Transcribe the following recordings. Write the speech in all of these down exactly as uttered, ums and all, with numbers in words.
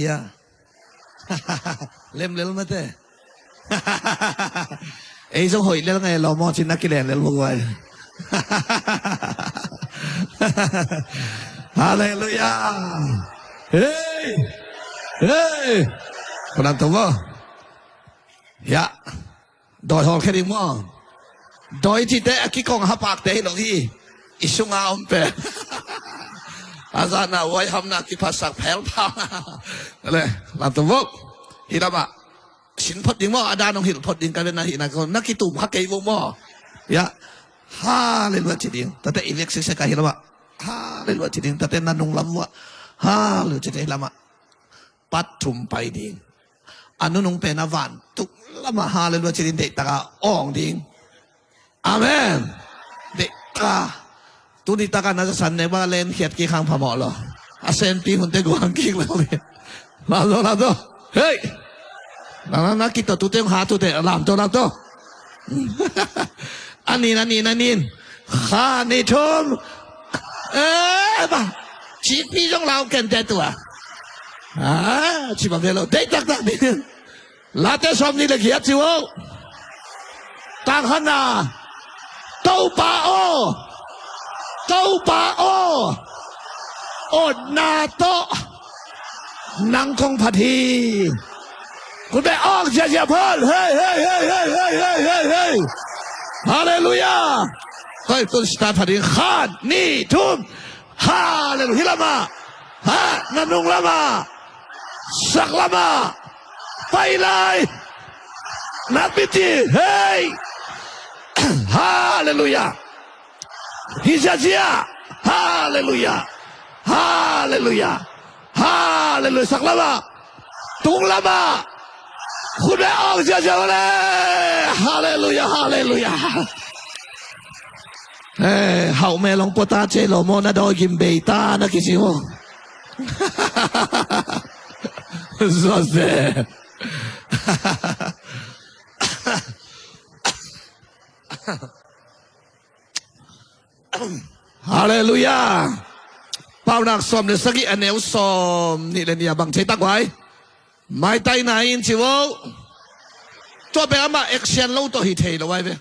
Hallelujah. Lemlel mate. Ei zong hoih lel ngai lo maw, cin na kilen lel muk vai. Hallelujah. Hey. Hey. Kunan tu maw. Ya. Dawi hawlkhia ding maw? Dawi cihte a kikong hapakte hi lo hi. I sunga om pen a zahna huaihamna kiphasak phelphang. Le, lamto vok. Hi lamah sin phot ding maw? A dan hong hilh phot ding ka ven na hihna ko na kitum kha kei vo maw? Ya. Hallelujah ci ding. Tate i vek siksek a hi lamah. Hallelujah ci ding. Tate na nung lam vua. Hallelujah ci ding hi lamah. Pat thum pai ding. A nunung pen a vantung lamah hallelujah ci ding, deihtaka awng ding. Amen. Deihtaka. Tuni taka na zasan ne ba len khiat kik hang phamawh lo. A senpi hunte guang kik lo ding. Lamto, lamto. Hei. Na, na, na kito tute hong ha tute. Lamto, lamto. A nin, a nin, a nin. Kha, nih, thum. Eh, ba. Cikpi zong lau kente tua. Ah, ci ba ve lo. Deih taktak ding. Late sawm nih le giat ci vo. Tang khatna. Topa aw. Topa aw. Otna tawh nang kong phat hi. Khut beng awng ziazia phot. Hei, hei, hei. Hallelujah. Koi tun start phat ding. Khat, nih, thum. Hallelujah. Hi lamah. Ha, na nung lamah. Sak lamah. Pai lai. Nakpi ci. Hei. Hallelujah. Hi ziazia. Hallelujah. Hallelujah. Hallelujah. Sak lamah. Tung lamah. Khut beng awng ziazia le. Hallelujah. Hallelujah. Eh, hauh me long pota ce lo maw, na dawi gim bei ta na kici maw. Zose. Hallelujah. Paunak sawm le sagih a neu sawm nih le nih a bang cei tak vai. Maitai na in ci vo. Tua pen amah action lo tawh hi thei lo vai ve.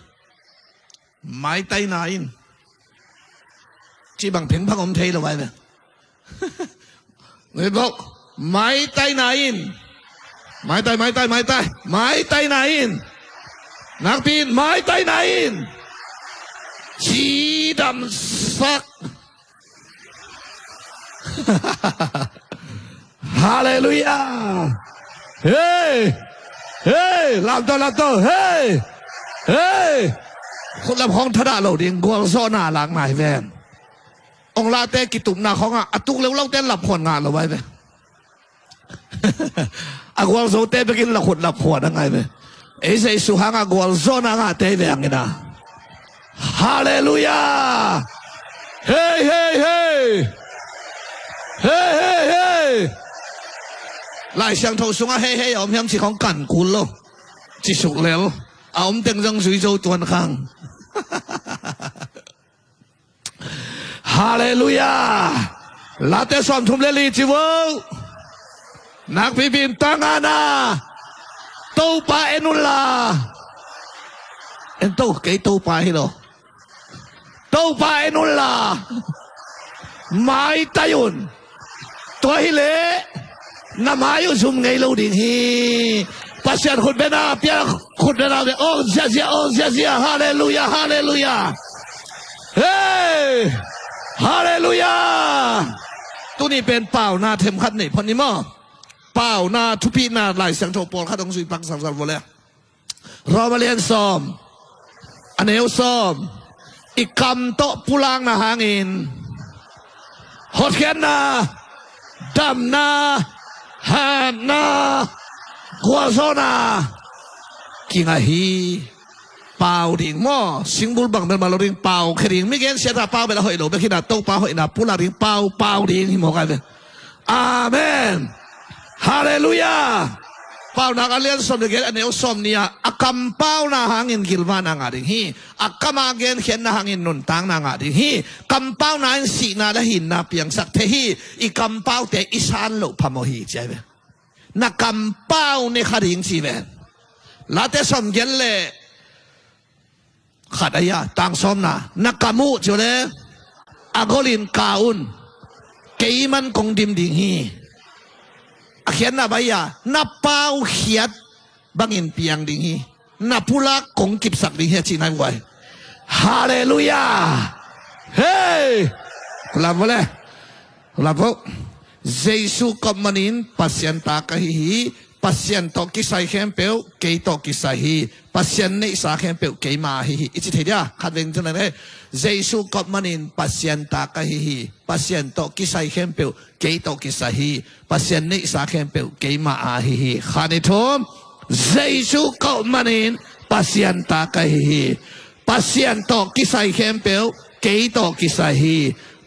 Maitai na in. Ci bang phengphang om thei lo vai ve. Ngai bok. Maitai na in. Maitai, maitai, maitai. Maitai na in. Nakpi in maitai na in. Cidamsak. Hallelujah. Hei. Hei. Lamto, lamto. Hei. Hei. Khut lam khawng thadah lo ding, gualzawhna lak nai ven. Ong late kitupna khawngah a tuk leulaute lapkhuan ngah lo vai ve. A gualzote bekin lakhut lapkhuan a ngai ve. Ei Jesu hangah gualzawhna ngahte hi ve hangina. Hallelujah. Hei, hei, hei. Hei, hei, hei. Lai Siangtho sungah hei, hei a om hiam ci khawng kan kul lo. Ci suk lel. A om teng zong zui zo tuan khang. Hallelujah. Late sawm thum le li ci vo. Nakpipi in tangana. Topa en unla. En to, kei Topa hi lo. Topa en unla. Maitai un. Tua hileh na mai uh zum ngei lo ding hi. Pasian khut bena pia, khut bena ve. Awng ziazia, awng ziazia. Hallelujah, hallelujah. Hei. Hallelujah. Tuni pen pauna themkhat nei phot ni maw? Pauna thupina Lai Siangtho pawlkhat hong zui pak zalzal vua le. Roma lian sawm, a neu sawm. I kam tawh pulakna hangin hotkhiatna, damna, hatna, gualzawhna kingah hi. Pau ding maw? Singbul bang bel mah lo ding, pau khe ding. Mi gensiat a pau bel a hoih lo bek hi na, Topa hoihna pulak ding, pau, pau ding hi maw kai bel. Amen. Hallelujah. Paunak a lian sawm le giat, a neu sawm nih ah, a kampauna hangin gilvahna ngah ding hi. A kama genkhiatna hangin nuntakna ngah ding hi. Kampauna in sihna le hinna piangsak thei hi. I kampaute i san loh phamawh hi ci ai ve. Na kampau ne kha ding ci ve. Late sawmgiat le khat a ia tang sawmna, na kam uh ci uh le a golin ka un. Kei man kong dim ding hi. A khiatna bai a na pau khiat bangin piang ding hi. Na pulak kong kipsak ding hi a ci nai guai. Halleluia. Hei, kulam vole. Kulam vo. Jesu kop manin Pasian ta ka hi hi. Pasian tawh kisai khempeuh kei tawh kisai hi. Pasian neihsa khempeuh keima ahi hi. I ci thei dia khat veng tu na ne. Jesu kop manin Pasian ta ka hi hi. Pasian tawh kisai khempeuh kei tawh kisai hi. Pasian neihsa khempeuh keima ahi hi. Khat ni thum. Jesu kop manin Pasian ta ka hi hi. Pasian tawh kisai khempeuh kei tawh kisai hi.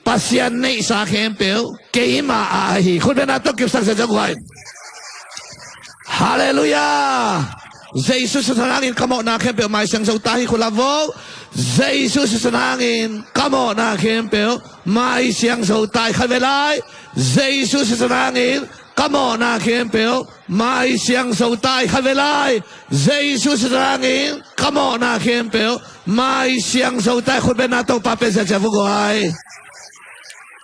Pasian neihsa khempeuh keima ahi hi. Khut bena tawh kipsak sa zak huai. Halleluia. Jesu sisan hangin ka mawhna khempeuh mai siang zo ta hi. Khut lam vo. Jesu sisan hangin ka mawhna khempeuh mai siang zo ta hi. Khat ve lai. Jesu sisan hangin ka mawhna khempeuh mai siang zo ta hi. Khat ve lai. Jesu sisan hangin ka mawhna khempeuh mai siang zo ta hi. Khut bena Topa pe zia zia vo guai.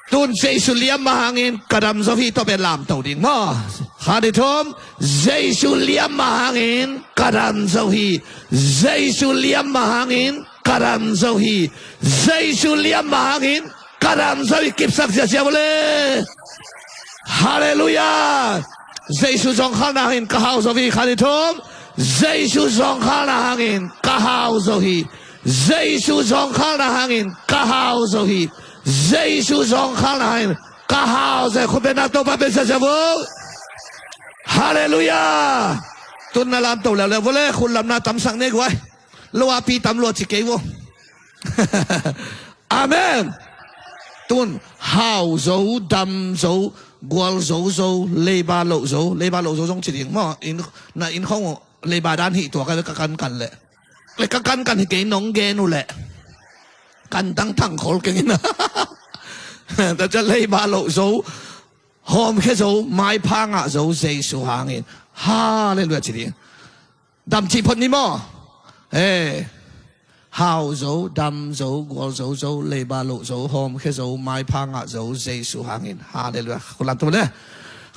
Tun Jesu liamma hangin ka dam zo hi tawh pen lamto ding maw? Khat ni thum. Jesu liamma hangin ka dam zo hi. Jesu liamma hangin ka dam zo hi. Jesu liamma hangin ka dam zo hi. Kipsak ziazia vole. Halleluia. Jesu zawngkhalna hangin ka hau zo hi. Khat ni thum. Jesu zawngkhalna hangin ka hau zo hi. Jesu zawngkhalna hangin ka hau zo hi. Jesu zawngkhalna hangin ka hau zo hi. Khut bena Topa pe ziazia vo. Halleluia. Tun na lamto leuleu vole. Khut lamna tamsak ne guai. Lo a pi tam lua ci kei vo. Amen. Tun hau zo, dam zo, gual zo zo, leiba loh zo. Leiba loh zo zong ci ding maw? Na inn khong uh leiba dan hih tua ka ve ka kankan leh. Le ka kankan hi kei nong gen uh leh kan tangthang khol keng ina. Ta ca leiba loh zo, hawmkhia zo, maipha ngah zo Jesu hangin. Halleluia ci ding. Dam cih phot ni maw? Hau zo, dam zo, gual zo zo, leiba loh zo, hawmkhia zo, maipha ngah zo Jesu hangin. Halleluia. Khut lam tum le.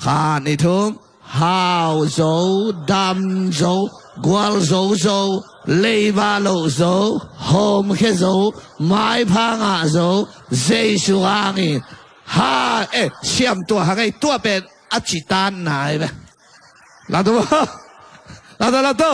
Khat ni thum. Hau zo, dam zo, gual zo zo, leiba loh zo, hawmkhia zo, maipha ngah zo Jesu hangin. Ha, eh, siam tua hang ei tua pen a citan nai ve. Lato, lato, lato.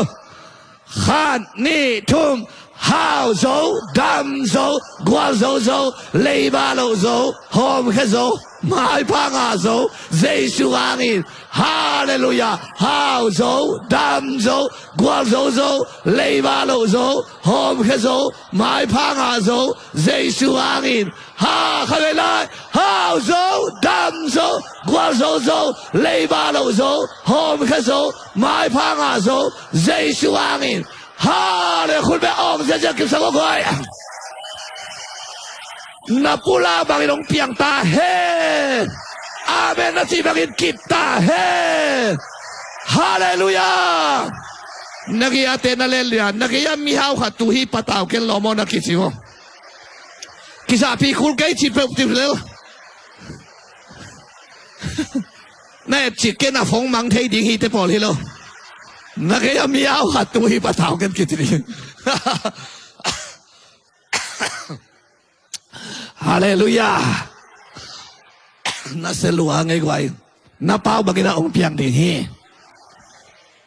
Khat ni thum. Hau zo, dam zo, gual zo zo, leiba loh zo, hawmkhia zo, maipha ngah zo Jesu hangin. Halleluia. Hau zo, dam zo, gual zo zo, leiba loh zo, hawmkhia zo, maipha ngah zo Jesu hangin. Ha, khat ve lai. Hau zo, dam zo, gual zo zo, leiba loh zo, hawmkhia zo, maipha ngah zo Jesu hangin. Ha, le khut beng awng ziazia kipsak aw guai. Na pulak bangin hong piang ta hen. Amen na cih bangin kip ta hen. Halleluia. Na gei a te na len lia, na gei a mihau khat tu hi patau ken lawm aw na kici maw? Kizahpih kul kei ci peuh ti lel. Na et cik kei na phone mang thei ding hi te pawl hi lo. Na gei a mihau khat tu hi patau ken kici ding. Halleluia. Na sia lua ngei guai. Na pau bangin a hong piang ding hi.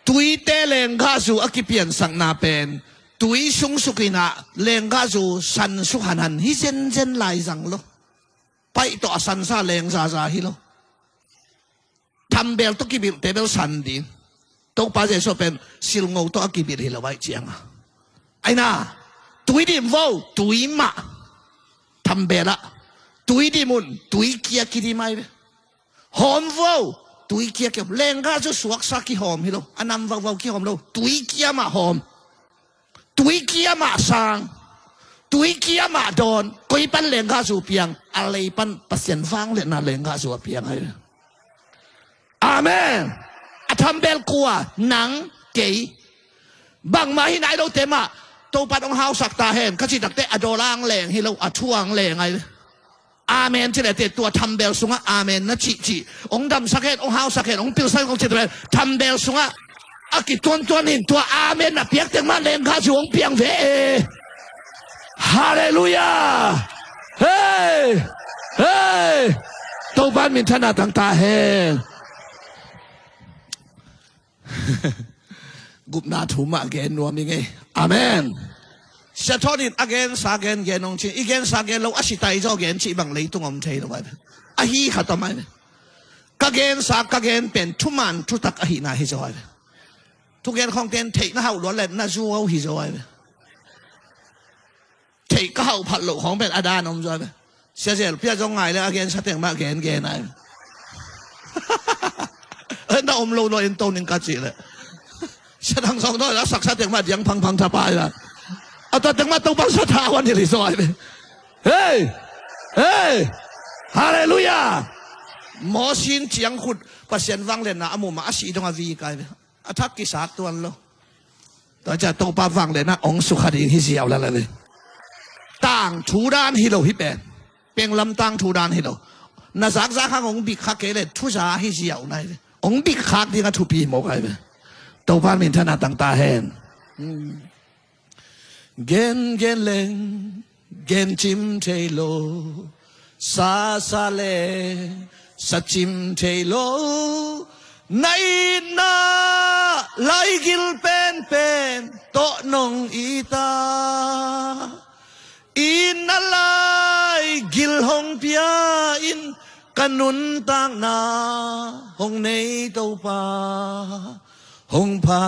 Tuite lenggahzu a kipiansakna pen tui sung suk in a lenggahzu san suk hanhan hi zenzen lai zang lo. Paih tawh a sansa lengzaza hi lo. Thambel tawh kibilhte bel san ding. Topa Jesuh pen silngo tawh a kibilh hi lo aih cianga. Aina, tui dim vo, tui mah. Thambel ah tui dim un, tui kia kidim ai ve. Hawm vo, tui kia kihawm. Lenggahzu suaksa kihawm hi lo. A nam vauvau kihawm lo. Tui kia mah hawm. Tui kia mah sang. Tui kia mah dawn. Koi pan lenggahzu piang? A lei pan Pasian vangliatna lenggahzu a piang ai ve. Amen. A Thambel kua? Nang, kei. Bangmah hi nai lote mah Topan hong hausak ta hen ka cih takteh a dawl ang leng hi lo, a thu ang leng ai. Amen ci leh teh tua thambel sungah amen na cihcih hong damsak hen, hong hausak hen, hong pilsak hen, hong cih takteh thambel sungah a kituantuan in tua amen na piak teng mah lengkha ci hong piang ve e. Halleluiah. Hei, hei. Topan minthanna tang ta hen. Gupna thu mah gen nuam i ngei. Amen. Sia Thawnin a gensa gen gen hong ci, i gensa gen lo a si tai zaw gen cih bang leitung om thei lo ai ve. Ahi khat om ai ve. Ka gensa ka gen pen thuman thutak ahihna hi zaw ai ve. Thugen khawngte in theih na hauh luat leh na zuau hi zaw ai ve. Theih ka hauh phat loh khawng pen a dan om zaw ai ve. Sia Zel Pia zong ngai le a gensa teng mah gen gen ai ve. Na om lo lo in to ning ka cih leh Sia Thang Sawng tawh a saksa teng mah diang phangphang thapai la. A tua teng mah Topan sa tha wan hi li zaw ai ve. Hei, hei. Halleluiah. Mawsin ciangkhut Pasian vangliatna a muh mah a sih dong a vik ai ve. A thak kisat tuan lo. Tua ciah Topa vangliatna hong sukha ding hi ziau lala ve. Tangthu dan hi lo hi pen. Penglam tangthu dan hi lo. Na zakzak hang hong bikkhak kei leh thuza hi ziau nai ve. Hong bikkhak ding a thupi hi mawk ai ve. Topa minthanna tang ta hen. Gen gen leng gen cim thei lo. Sa sa leng sa cim thei lo. Na itna laigil penpen tawh nong it a. Itna laigil hong pia in ka nuntakna hong nei Topa. Hong pha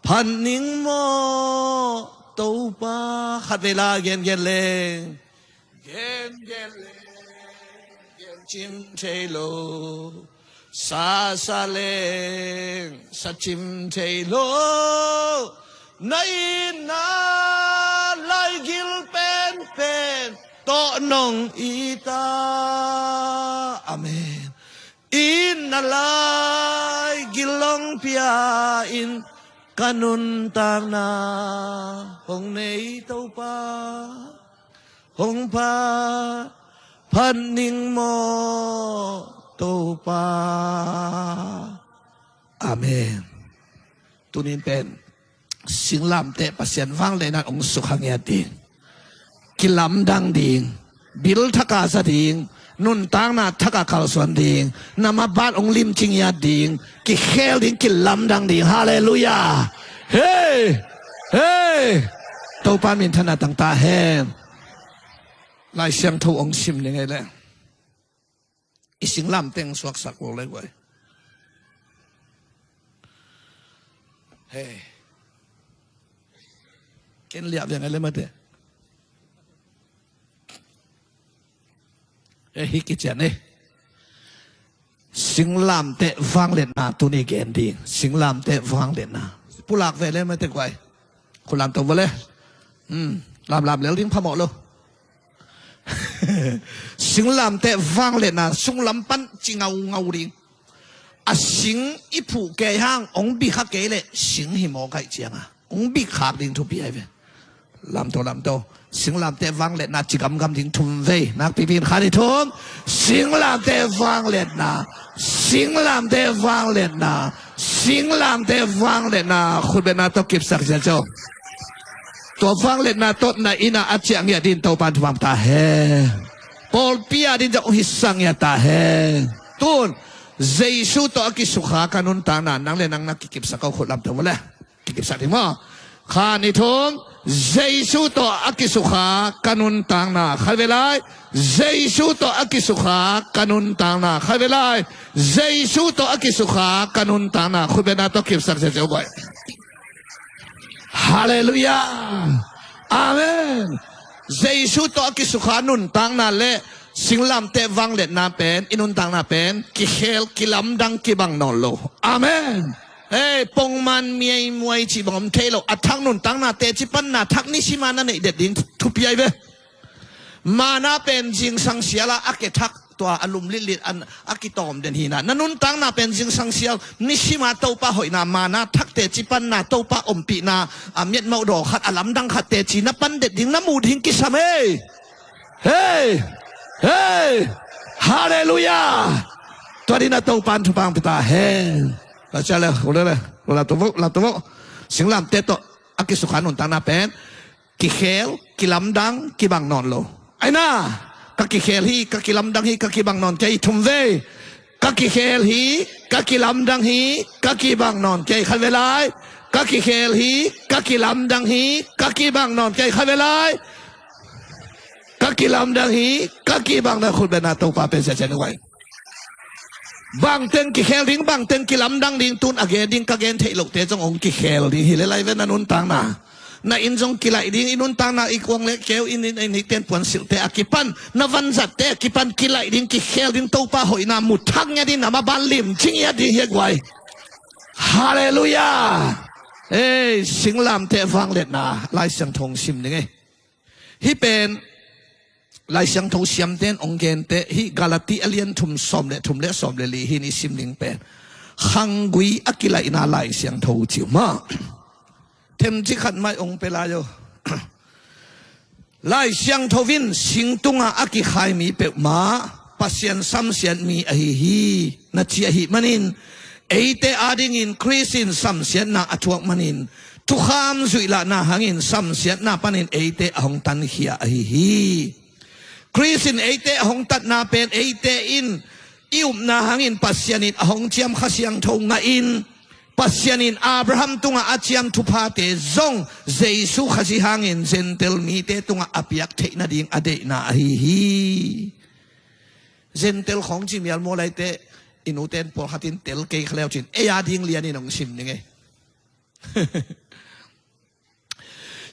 phat ning maw Topa. Khat vei la gen gen leng. Gen gen leng gen cim thei lo. Sa sa leng sa cim thei lo. Na itna laigil penpen tawh nong it a. Amen. Itna laigil hong pia in ka nuntakna hong nei Topa. Hong pha phat ning maw Topa. Amen. Tunin pen singlamteh Pasian vangliatna hong sukha ngiat ding, kilamdang ding, bil thak a za ding, nuntakna thak a kalsuan ding, na mabat hong limci ngiat ding, kikhel ding, kilamdang ding. Halleluiah. Hei, hei. Topa minthanna tang ta hen. Lai Siangtho hong sim ding ei leh. I singlamteh hong suaksak lo le guai. Hei. Ken liah viang ei le mate. Hei, hi kician ei. Singlamteh vangliatna tuni gen ding. Singlamteh vangliatna. Pulak ve le mate guai. Khulam to vale. Hmm. Lamlam lel ding phamawh lo. Singlamteh vangliatna sunglam pan ci ngaungau ding. A sing i phuh kei hang hong bikha kei leh sing hi mawk aih cianga hong bikkhak ding thupi ai ve. Lamto lamto. Singlamteh vangliatna ci gamgam ding thum vei. Nakpipi in khan i thum. Singlamteh vangliatna. Singlamteh vangliatna. Singlamteh vangliatna. Khutbetna tawh kipsak zia zo. Tua vangliatna tawh na inn ah a ciah ngiat ding Topan thupha ta hen. Pawlpi a ding zong hong hisa ngiat ta hen. Tun Jesu tawh a kisukha ka nuntakna nang le nang na kikipsak ko khut lamto vale. Kikipsak ding maw. Khan i thum. Jesu tawh a kisukha ka nuntakna. Khat vei lai. Jesu tawh a kisukha ka nuntakna. Khat vei lai. Jesu tawh a kisukha ka nuntakna. Khutbetna tawh kipsak zia zo guai. Halleluiah. Amen. Jesu tawh a kisukha nuntakna le singlamteh vangliatna pen i nuntakna pen kikhel kilamdang kibang nawn lo. Amen. Hei, pongman miaimuai cih bang om thei lo. A thak nuntakna teci panna thak nisima na neih det ding thupi ai ve. Mana pen zingsang siala a ke thak Tua a lum litlit an a kitawm den hi na. Na nuntakna pen zingsang sial nisima Topa hoihna, mana thak teci panna, Topa ompihna, a miatmauh daw khat, a lamdang khat teci na pan det ding, na muh ding kisam ei. Hei! Hei! Halleluiah! Tua ding na Topa in thupha hong pia ta hen. La cia le, hu le le, la tu vo, la tu vo. Singlamteh tawh a kisukha nuntakna pen kikhel, kilamdang, kibang nawn lo. Aina, ka kikhel hi, ka kilamdang hi, ka kibang nawn kei, thum vei. Ka kikhel hi, ka kilamdang hi, ka kibang nawn kei, khat vei lai. Ka kikhel hi, ka kilamdang hi, ka kibang nawn kei, khat vei lai. Ka kilamdang hi, ka kibang nawn, khut beng na Topa pen sia sia ni wai. Bangteng kikhel ding, bangteng kilamdang ding, tun a gen ding ka gen theih lohte zong hong kikhel ding hi le lai ve na nuntakna. Na inn zong kilaih ding, i nuntakna, i kuang le keu, i inn, i inn, i ten puan silhte a kipan, na vanzatte a kipan kilaih ding, kikhel ding, Topa hoihna mu thak ngiat ding, na maban lim ci ngiat ding hi a guai. Halleluiah! Ei, singlamteh vangliatna Lai Siangtho hong sim ding ei. Hih pen Lai Siangtho siamten hong gente, hih Galati a lian thum sawm le thum le sawm le li hi ni sim ding pen. Khanggui a kilaihna Lai Siangtho ci uh mah. Themcik khat mai hong pia lai uh. Lai Siangtho in sing tungah a kikhai mi peuhmah Pasian samsiat mi ahi hi, na ci ahih manin, eite adingin Khrist in samsiatna a thuak manin, thukham zuihlahna hangin samsiatna panin eite a hong tankhia ahi hi. Khrist in eite a hong tatna pen eite in i upna hangin Pasian in a hong ciam Kha Siangtho ngahin, Pasian in Abraham tungah a ciam thuphate zong Jesu Khazih hangin Gentile mite tungah a piak theih nading a deihna ahi hi. Gentile khawng ci mial maw laite, i nuten pawlkhat in tel kei kha leu cin ei ading lianin hong sim ding ei.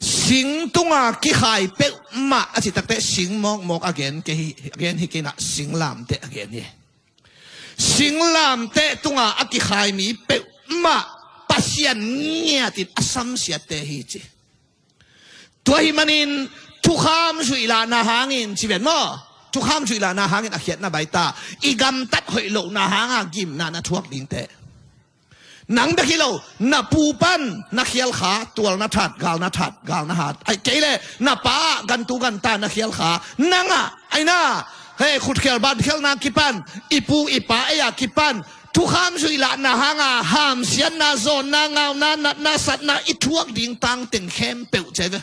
Sing tunga kikhai peuhmah a ci takte sing mawkmawk a gen kei hi, a gen hi kei na, singlamteh a gen hi. Singlamteh tunga a kikhai mi peuhmah Pasian ngiatin a samsiatte hi ci. Tua hi manin thukham zuihlahna hangin ci ven maw? Thukham zuihlahna hangin a khiatna baita, i gamtat hoih lohna hanga gimna na thuak dingte. Nang bek hi lo, na pu pan na khial kha, tual na that, gal na that, gal na hat. Ai kei le, na pa gantu ganta na khial kha, nangah, aina, hei, khutkhial bankhialna kipan, i pu i pa ei a kipan, thukham zuihlahna hanga hamsiatna, zawnna, ngauna, natna, satna i thuak ding tangteng khempeuh ci ve.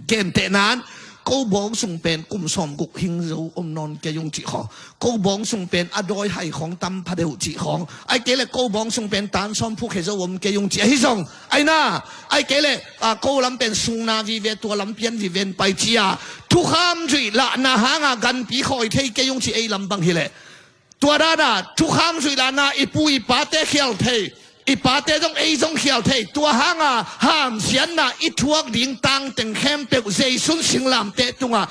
Gentehnan, ko bawng sung pen kum sawmguk hing zo om nawn kei ung cih khawng, ko bawng sung pen a dawi hai khawng tam pha deuh cih khawng, ai kei le ko bawng sung pen tan sawm phuk he zo om kei ung cih ahi zong, aina, ai kei le, a, ko lam pen sungna vive, tua lam pian viven pai cia, thukham zuihlahna hanga ganpi khawi thei kei ung cih ei lam bang hi leh. Tua dana thukham zuihlahna i pu i pate khial thei, i pate zong ei zong khial thei, tua hanga hamsiatna i thuak ding tangteng khempeuh Jesu in singlamteh tunga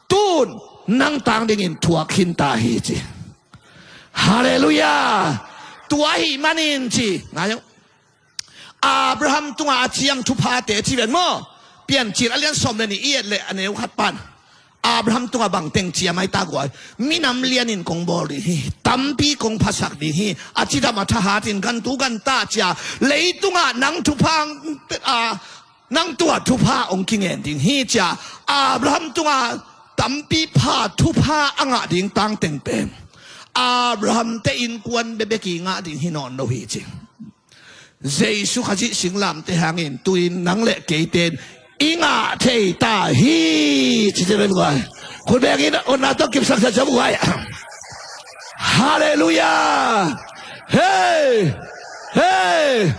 tun nang tang dingin thuak khin ta hi ci. Halleluiah. Tua ahih manin ci ngai uh. Abraham tunga a ciam thuphate ci ven maw? Piancil a lian sawm le nih i et le a neu khat pan, Abraham tunga bangteng ciam ai ta guai. Minam lianin kong bawl ding hi, tampi kong phasak ding hi, a cidam a thahatin gantu ganta cia, leitunga nang thupha, a, nang tua thupha hong kingen ding hi cia. Abraham tunga tampi pha thupha a ngah ding tangteng pen Abraham te innkuan bebek i ngah ding hi nawn lo hi ci. Jesu Khazih singlamteh hangin tuin nang le keiten i ngah thei ta hi. Ci ci le buai. Khut bengin honna tawh kipsak sa sa buai. Halleluiah. Hei. Hei.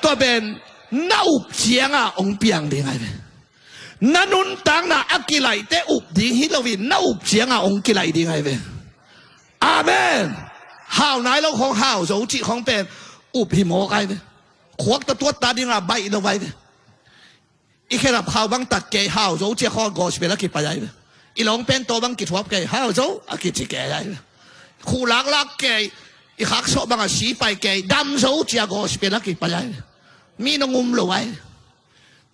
Tua pen na up cianga hong piang ding ai ve. Na nuntakna a kilaihte up ding hi loin na up cianga hong kilaih ding ai ve. Amen. Hau nai lo khawng hau zo cih khawng pen up hi mawk ai ve. Khuak tawh tuat ta dinga baih lo ai ve. I kherap khau bang tat kei, hau zo cia khawng gospel a kipai ai ve. I lawng pen taw bang kithuap kei, hau zo a kici kei ai ve. Khuh laklak kei, i khak sawh banga si pai kei, dam zo cia gospel a kipai ai ve. Mi nong um lo ai ve.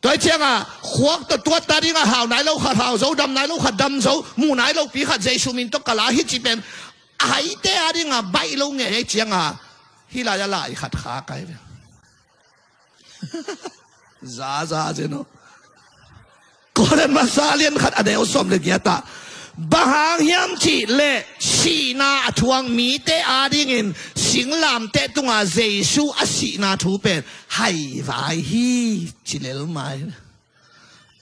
Tua hi cianga khuak tawh tuat ta dinga hau nai lo khat hau zo, dam nai lo khat dam zo, mu nai lo pi khat Jesu min tawh ka la hi ci pen A haite adinga baih lo ngei ei cianga hih lai-ah lai khat kha kai ve. Zaza zen aw. Korin masa lian khat a neu sawm le giat ah, bang hang hiam cih leh sihna a thuak mite adingin singlamteh tunga Jesu a sihna thu pen haivai hi ci lel mai.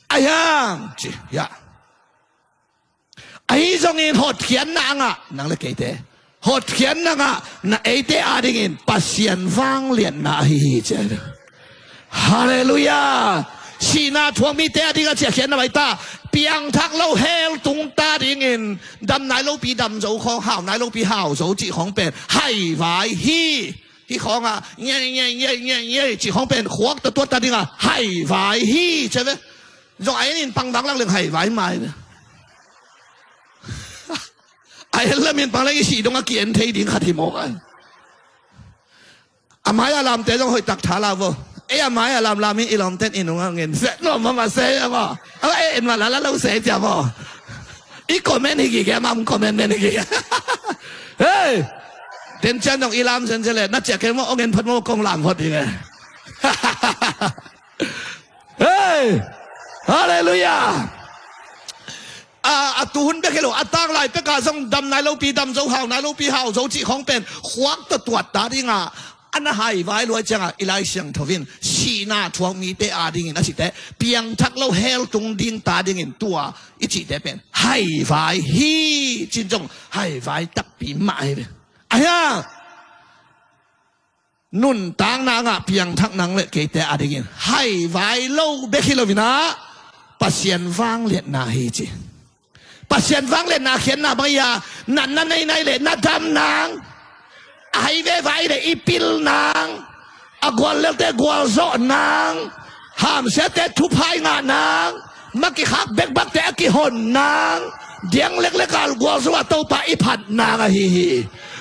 Ahi hang ci hiah. Ahi zongin hotkhiatna angah nang le keite, hotkhiatna angah na eite adingin Pasian vangliatna ahi hi ci. Halleluiah. Sihna thuak mite adingah ciahkhiatna vai ta, piangthak lo hell tung ta dingin dam nai lopi dam zo khawng, hau nai lopi hau zo cih khawng pen haivai hi. Hih khawngah nge nge nge nge nge cih khawng pen khuak ta tuat ta dingah haivai hi ci ve. Zong a en in pang vang lak leng haivai mai ve. A en lam in pang leng i sih dong a ki-en thei ding khat hi mawk ai. A mai-ah lamte zong hoih tak tha lau vo. Ei a mai-ah lamlam in i lawmten i nungah ngen vet nuam mahmah se a maw. A ei en mah lala lo se cia maw. I comment hi gige mah, comment men hi gige. Hei. Den cian zong i lam sen se le na ciah kei maw, ong en phot maw, kong lam phot ding e. Hei! Halleluiah. A, a tuhun bek hi lo, a tanglai pekah zong dam nai lopi dam zo, hau nai lopi hau zo cih khawng pen khuak ta tuat ta dingah a na haivai luai ciangah i Lai Siangtho in sihna thuak mite adingin a cihte, piangthak lo hell tung ding ta dingin tua i cihte pen haivai hi cin zong haivai takpi mah hi ve. Ahi hang nuntakna angah piangthak nang le keite adingin haivai lo bek hi loinah Pasian vangliatna hi ci. Pasian vangliatna khiatna bang hi a, natna nei nai le na dam nang, a hai veva i le i pil nang, a gual lelte gualzawh nang, hamsiate thupha i ngah nang, ma kikhak bekbakte a kihon nang, diang leklek a gualzo a Topa i phat nang ahi hi.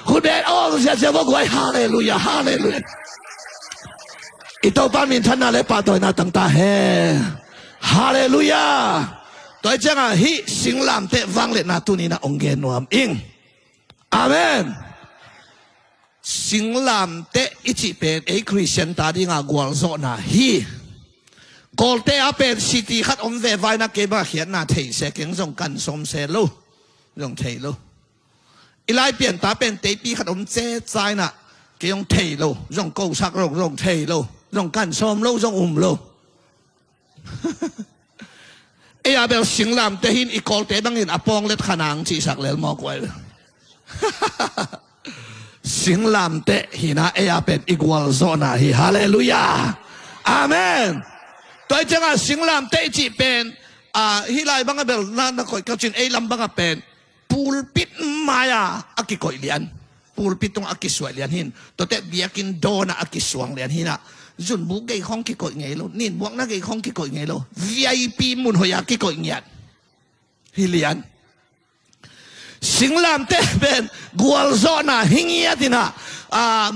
Khutbet awng ziazia vawguai. Halleluiah, halleluiah. I Topa minthanna le pahtawina tangta hen. Halleluiah. Tua hi ciangah hih singlamteh vangliatna tuninah ong gen nuam ing. Amen. Singlamteh i cih pen ei Khristian ta dinga gualzawhna hi. Kawlte ah pen city khat om ve vaina kei bang a khiatna thei se keng zong kan sawm se lo. Zong thei lo. I lai pianta pen teipi khat om ce caina kei zong thei lo. Zong kosak lo, zong thei lo. Zong kan sawm lo, zong um lo. Ei a bel singlamteh hin i kawlte bangin a pawng let khanang cihsak lel mawk uai. Singlamteh hina ei a pen i gualzawhna hi. Halleluiah. Amen. Tua hi ciangah singlamteh i cih pen hih lai bang a bel na na koih kacin ei lam bang a pen pulpit mai-a a kikoih lian, pulpit tungah a kisuaih lian hin, tuate biakinn dawnah a kisuang lian hinah, zunbuk gei khawng kikoih ngei lo, ninbuakna gei khawng kikoih ngei lo, V I P mun hoih-a kikoih ngiat hi lian. Singlamteh pen gualzawhna hi ngiatinah,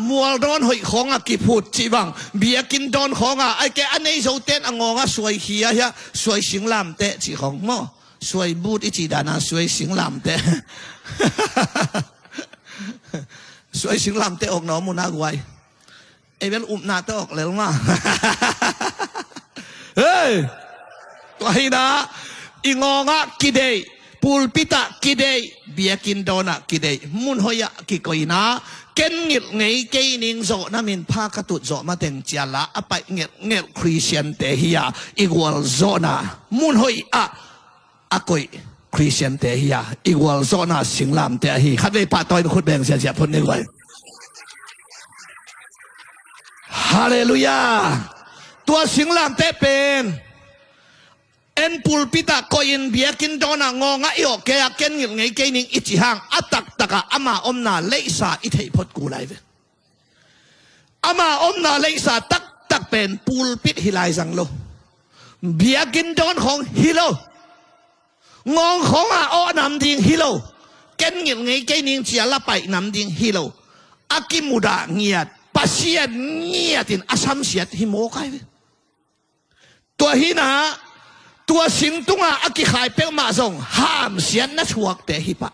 mualdawn hoih khawngah kiphut cih bang, biakinn dawn khawngah aike a nei zoten a ngawngah suai khia hiah suai singlamteh cih khawng maw. Suai but i cih dana suai singlamteh. Suai singlamteh awk na om uh na guai. Ei bel upna tawh awk lel mah. Hei. Tua hinah i ngawngah kideih, pulpitah kideih, biakinn dawnah kideih, mun hoih-ah kikoihna, ken ngilh ngei kei ning zawhna min pha ka tut zawh mateng ciala a paih ngelhngelh Khristiante hi-a i gualzawhna mun hoih-ah a koih Khristiante hi-a i gualzawhna singlamteh ahi. Khatvei pahtawi in khut beng ziahziah phot ni guai. Halleluiah. Tua singlamteh pen en pulpitah koihin biakinn dawnah ngawngah i awh kei-ah ken ngilh ngei kei ning i cih hang a taktakah ama omna leihsa i theih phot kul lai ve. Ama omna leihsa taktak pen pulpit hi lai zang lo. Biakinn dawn khawng hi lo. Ngawng khawngah awh nam ding hi lo. Ken ngilh ngei kei ning cia la paih nam ding hi lo. A kimudah ngiat, Pasian ngiatin a samsiat hi mawk ai ve. Tua hinah tua sing tungah a kikhai peuhmah zong hamsiatna thuakte hi pah.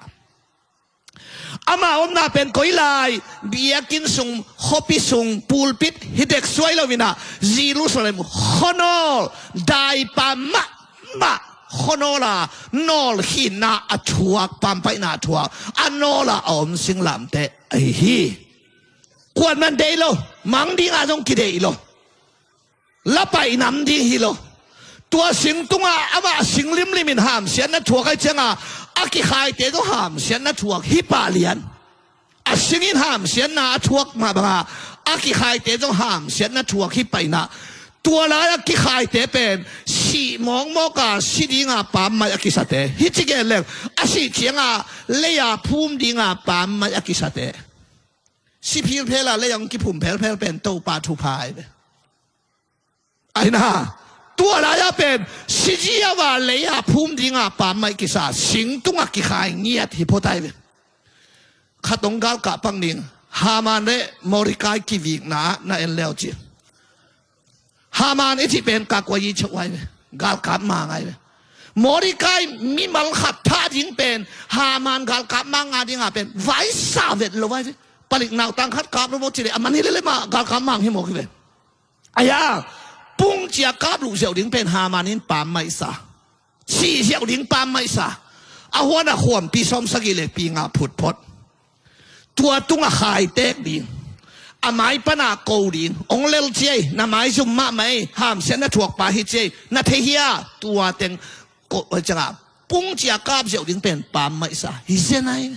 Ama omna pen koi lai, biakinn sung, khuapi sung, pulpit hi dek suai lo-in ah, Jerusalem khuanawl, daipa mahmah khuanawl a, nawlkhinna a thuak, pampaihna a thuak, a nawl a a om singlamteh ahi hi. Kuaman deih lo, mang dingah zong kideih lo. Lapaih nam ding hi lo. Tua sing tungah amah sing limlimin hamsiatna thuak ahih ciangah, a kikhaite zong hamsiatna thuak hi pah lian. A singin hamsiatna a thuak mah bangah, a kikhaite zong hamsiatna thuak hi pah in ah, tua lai-a kikhaite pen sih mawkmawk a, si dinga pammaih a kisate. Hih ci gen leng, a sih ciangah lei-a phum dinga pammaih a kisate. Si philphel a lei-a hong kiphum phelphel pen Topa thupha ahi ve. Ahi na, tua lai-a pen si ziau a lei-a phum dinga pammaih kisa, sing tungah kikhai ngiat hi phot ahi ve. Khat hong galkah pang ding, Haman le Mordekai kivikna ah na en leu ci. Haman i cih pen kakuayi chauh ahi ve. Galkap mang ahi ve. Mordekai mimal khat thah ding pen, Haman galkap mang a dinga pen vaisa vet lo ahi ve. Palik nautang khat kap lo maw ci leh, a man hi lele mah galkap mang hi mawk hi ve. Ahi a, pungcia kap luh ziau ding pen Haman in pammaih sa. Sih ziau ding pammaih sa. A huan a khuampi sawmsagih le pi nga phut phot. Tua tungah khaitek ding. A mai pana ko ding. Hong lel ci ei, na maizum mahmah ei, hamsiatna thuakpa hi ci ei, na thei hia? Tua teng ko, ciangah pungcia kap ziau ding pen pammaih sa. Hi zen ahi.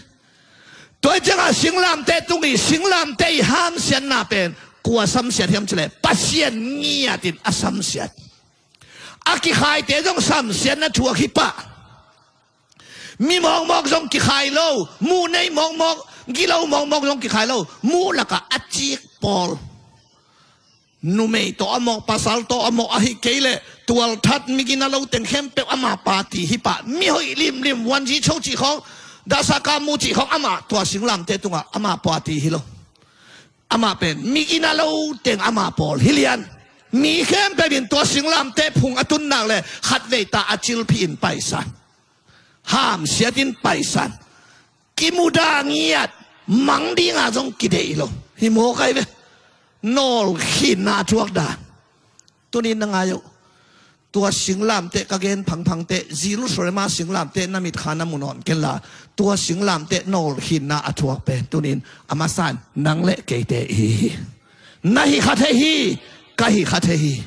Tua ciangah singlamteh tung i, singlamteh i hamsiatna pen kua samsiat hiam ci leh, Pasian ngiatin a samsiat. A kikhaite zong samsiatna thuak hi pah. Mi mawkmawk zong kikhai lo, muh nei mawkmawk, gilo mawkmawk zong kikhai lo, muh lakah a cik pawl. Numei tawh a mawk, pasal tawh a mawk, ahih kei leh tualthat, migina lo teng khempeuh ama party hi pah. Mihoih limlim, wanzi cho cih khawng, dasaka mu cih khawng, amah tua singlamteh tungah ama party hi lo. Amah pen migina lo teng ama pawl hi lian. Mi khempeuh in tua singlamteh phung a tun nak leh khatvei ta a cilphih in paisan. Hamsiat in paisan. Kimuda ngiat, mang dinga zong kideih lo. Hi mawk ahi ve. Nawlkhinna thuak dan. Tunin na ngai uh. Tua singlamteh ka gen phangphangteh, Jerusalem a singlamteh na mitkha na mu nawn kenla, tua singlamteh nawlkhinna a thuak pen tunin a masa in nang le keite i hi hi. Na hi kha thei hi, ka hi kha thei hi.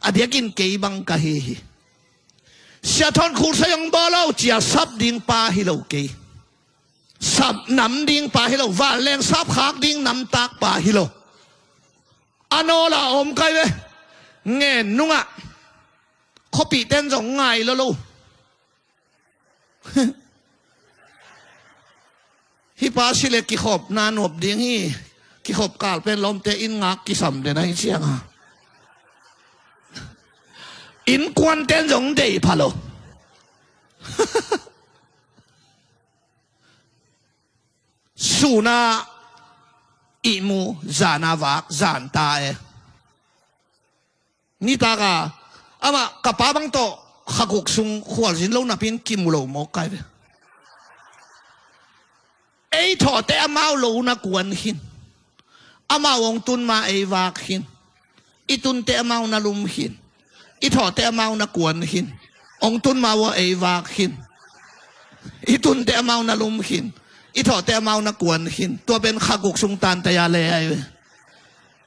A diakin kei bang ka hi hi. Sia Thawn Khursai hong bawl lo cia sap ding pa hi lo kei. Sap nam ding pa hi lo, vanleng sap khak ding namtak pa hi lo. A nawl a om kai ve. Ngen nungah khuapihte in zong ngai lo lo. Hih pa si le kikhopna nuam ding hi. Kikhop kal pen lawmte in ngak kisam den ahi cianga, innkuante in zong deih pha lo. Suna ihmu, zana vak, zanta e. Nitaka amah ka pa bang tawh khaguk sung khualzin lo napi in kimu lo mawk kai ve. Ei thawhte amau lo na kuan khin. Amau hong tun ma ei vak khin. I tunte amau na lum khin. I thawhte amau na kuan khin. Hong tun ma ua ei vak khin. I tunte amau na lum khin. I thawhte amau na kuan khin. Tua pen khaguk sung tantaya le ai ve.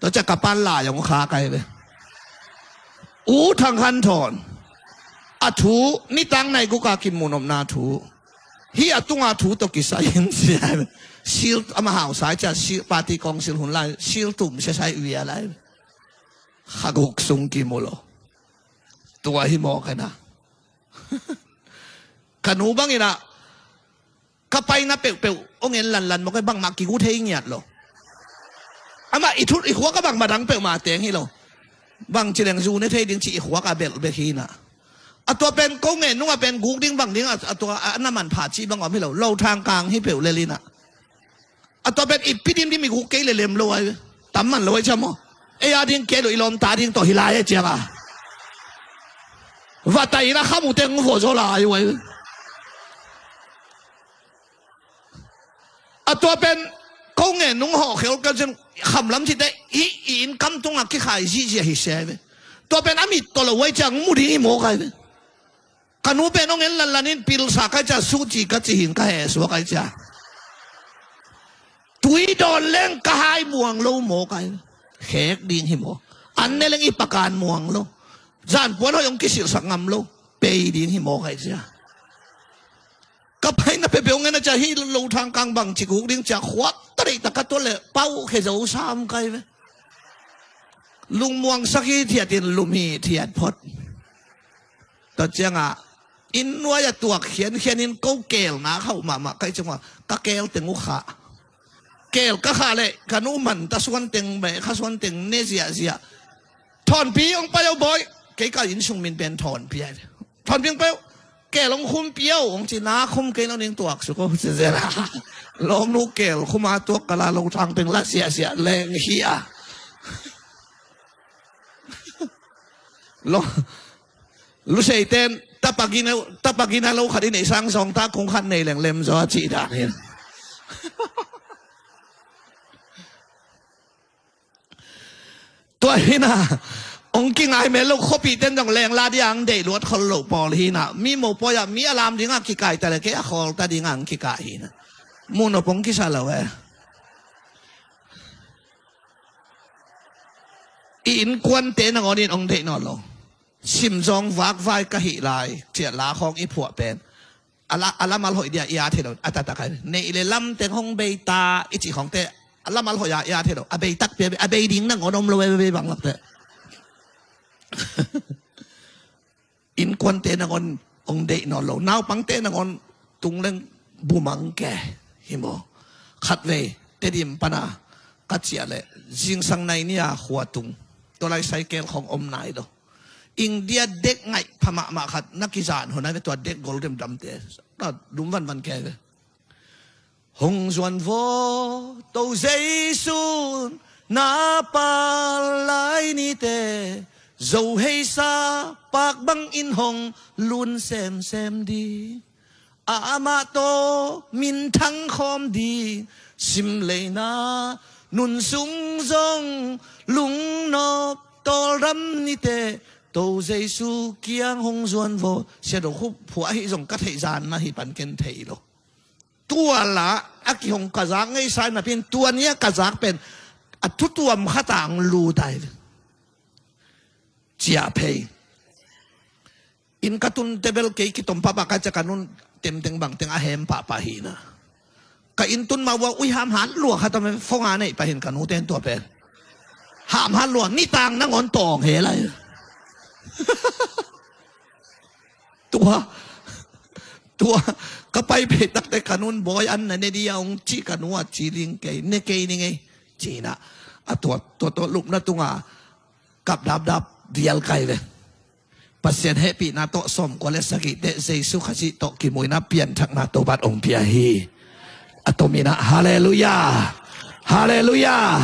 Tua cia ka pan lai hong khak ai ve. U Thang Khan Thawn. A thu, nitang nai guka kimu nopna thu. Hih a tunga thu tawh kisai in sia ai ve. Sil ama hausa ai cia, sil party kong sil hun lai, sil tum sia sai via lai ve. Khaguk sung kimu lo. Tua hi mawk hena. Ka nu bangin ah, ka paina peuhpeuh hong en lanlan mawk e, bangmah kigu thei ngiat lo. Amah i thut i khuak a bangmah dang peuhmah teng hi lo. Bang ci leng zu ne thei ding ci i khuak a belh bek hi na. A tua pen ko ngen nungah pen guk ding bang ding a, a tua a na manpha ci bang om hi lo. Lo thang kang hi peuh lel hi na. A tua pen i pidim dim i guk kei le lem lo ai. Tam man lo ai cia maw. Ei a ding kei lo i lawmta ding tawh hi lai e cianga. Vataina khamu teng vuah zaw lai uai. A tua pen ko ngen nung hawh khel ka cin khamlam cite hi i inn kam tungah kikhai zihziah hi sia hi ve. Tua pen a mit tawh lo huai ciang mu ding hi mawk ai ve. Ka nu pen hong en lanlan in pilsa kai cia suci ka cihin ka heh suak ai cia. Tui dawn leng ka hai muang lo mawk ai. Khek ding hi mawk. An ne leng i pakan muang lo. Zan puan hoih hong kisilhsak ngam lo. Pei ding hi mawk ai cia. Ka paina peuhpeuh hong en a cia hi lo thang kang bang cik uk ding cia khuak ta deih ta ka tuat le pau khe zo sam kai ve. Lungmuang sak hi thiat in lum hi thiat phot. Tua ciangah inn nuai a tuak khiankhian in ko keel nak hauh mahmah kai ciangah ka keel teng uh khah. Keel ka khah leh ka nu man ta suan teng beh kha suan teng ne ziahziah. Thawnpi hong pai uh bawi kei ka inn sung min pen Thawnpi ai. Thawnpi hong pai uh keel hong khumpi uh hong ci na khum kei lo ning tuak suk uh ci zela. Lawng nu keel khuma tuak ka la lo thang teng la ziahziah leng hi a. Lo Lusei ten tapa gina tapa gina lo khat i neih sang sawng ta kung khat nei leng lem zaw a cih dan hi. Tua hi na hong kingai mel lo khuapih ten zong lengla dia ang deih luat khol lo pawl hi na mi mopawi ah mi a lam dingah kikai ta le kei a khawl ta dingah ang kikai hi na. Muhnop hong kisa lo e. I innkuante nangawn in hong deih nawn lo. Simzawng vakvai ka hih lai ciah la khawng i phuah pen a la a lamal hoih dia i at hi lo a taktak hai neih le lam teng hong bei ta i cih khawngte a lamal hoih a i at hi lo a bei takpi a bei ding nangawn om lo a bei bang lakte. Innkuante nangawn hong deih nawn lo naupangte nangawn tung leng bumang ke hi maw? Khatvei Tedim pana ka ciah leh zingsang nai ni a khua tung tua lai saikel khawng om nai lo. India dek ngaih pha mahmah khat na kizan hun ai ve tua dek gol demdamte. Lum vanvan ke ve. Hong zuan vaw to Jesu na pal lai nite zo heisa pak bangin hong lun semsem ding. Amah tawh minthang khawm ding simleina nun sung zong lungnop tawldam nite to Jesu kiang hong zuan vaw. Sia do khu phuah ahi zong ka theih zan na hi pan ken thei lo. Tua la a kihong ka zak ngei sai napin tua ni a ka zak pen a thutuam khat a ang lut ai ve. Ciah phei. Inn ka tun tebel kei kitom pahpah ka cia ka nun temteng bangteng a hem pahpah hi na. Ka inn tun mah ua ui ham hat lua khat a me fong a neih pahin ka nu ten tua pen. Ham hat lua nitang nangawn tawng he lai. Tua tua ka pai phei takte ka nun bawi an na ne di a ong ci ka nu a ci ling kei ne kei ni ngei. Cina a tua tua tua lupna tunga kap dapdap vial kai ve. Pasian hehpihna tawh sawmkua le sagihte Jesu Khazih tawh kimuina pianthakna Topat ong pia hi. A tominah halleluia. Halleluia.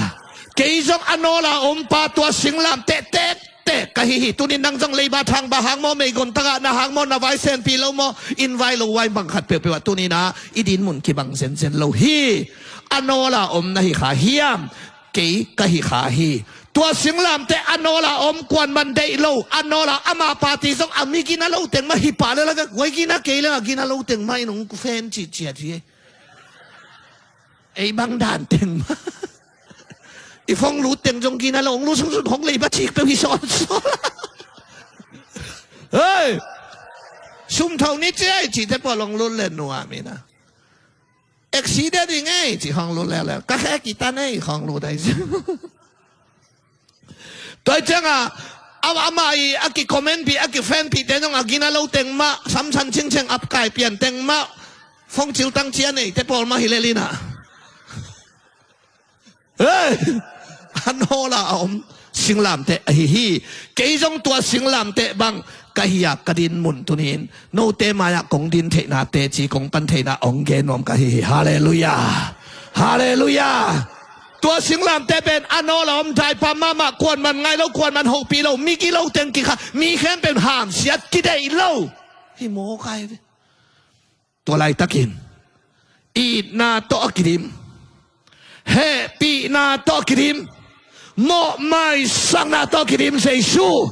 Kei zong a nawla ompa tua singlamteh tektek ka hi hi. Tunin nang zong leiba thangba hang maw meigon tagah na hang maw na vaisenpi lo maw in vai lo vai bang khat peuhpeuh ah tuninah i dinmun kibang zenzen lo hi. A nawla om na hi kha hiam? Kei ka hi kha hi. Tua singlamteh a nawla om kuan man deih lo a nawla ama pati zong a mi gina lo teng mah hi pah le la vek huai gina kei le a gina lo teng mah in hong fen cihciat hi. Ei bang dan teng mah i phong lut teng zong gina lo hong lut sungsun hong lei ba cik peuh hi sawnsawn. Hei. Sum thau ni ciai cihte pawl hong lut le nuam ina. Accident i ngei ci khong lut leuleu ka khe kita nei khong lut ai. Tua cianga ama i a ki comment pi a ki fan pi te nong a gina lo teng mah samsan chingcheng ap kai pian teng mah fong cil tang cia nei te pawl mah hi lelina. Hei. A nawla a om singlamteh ahi hi. Kei zong tua singlamteh bang ka hi a ka din mun tunin note mai-ah kong din theihna teci kong pan theihna ong gen nuam ka hi hi. Halleluia. Halleluia. Tua singlamteh pen a nawla om daipa mahmah kuan man ngai lo kuan man hohpih lo mi ki lo teng kikha mi khempeuh hamsiat kideih lo. Hi maw kai ve. Tua laitakin Itna tawh a kidim, hehpihna tawh a kidim, mawhmaisakna tawh a kidim Jesu.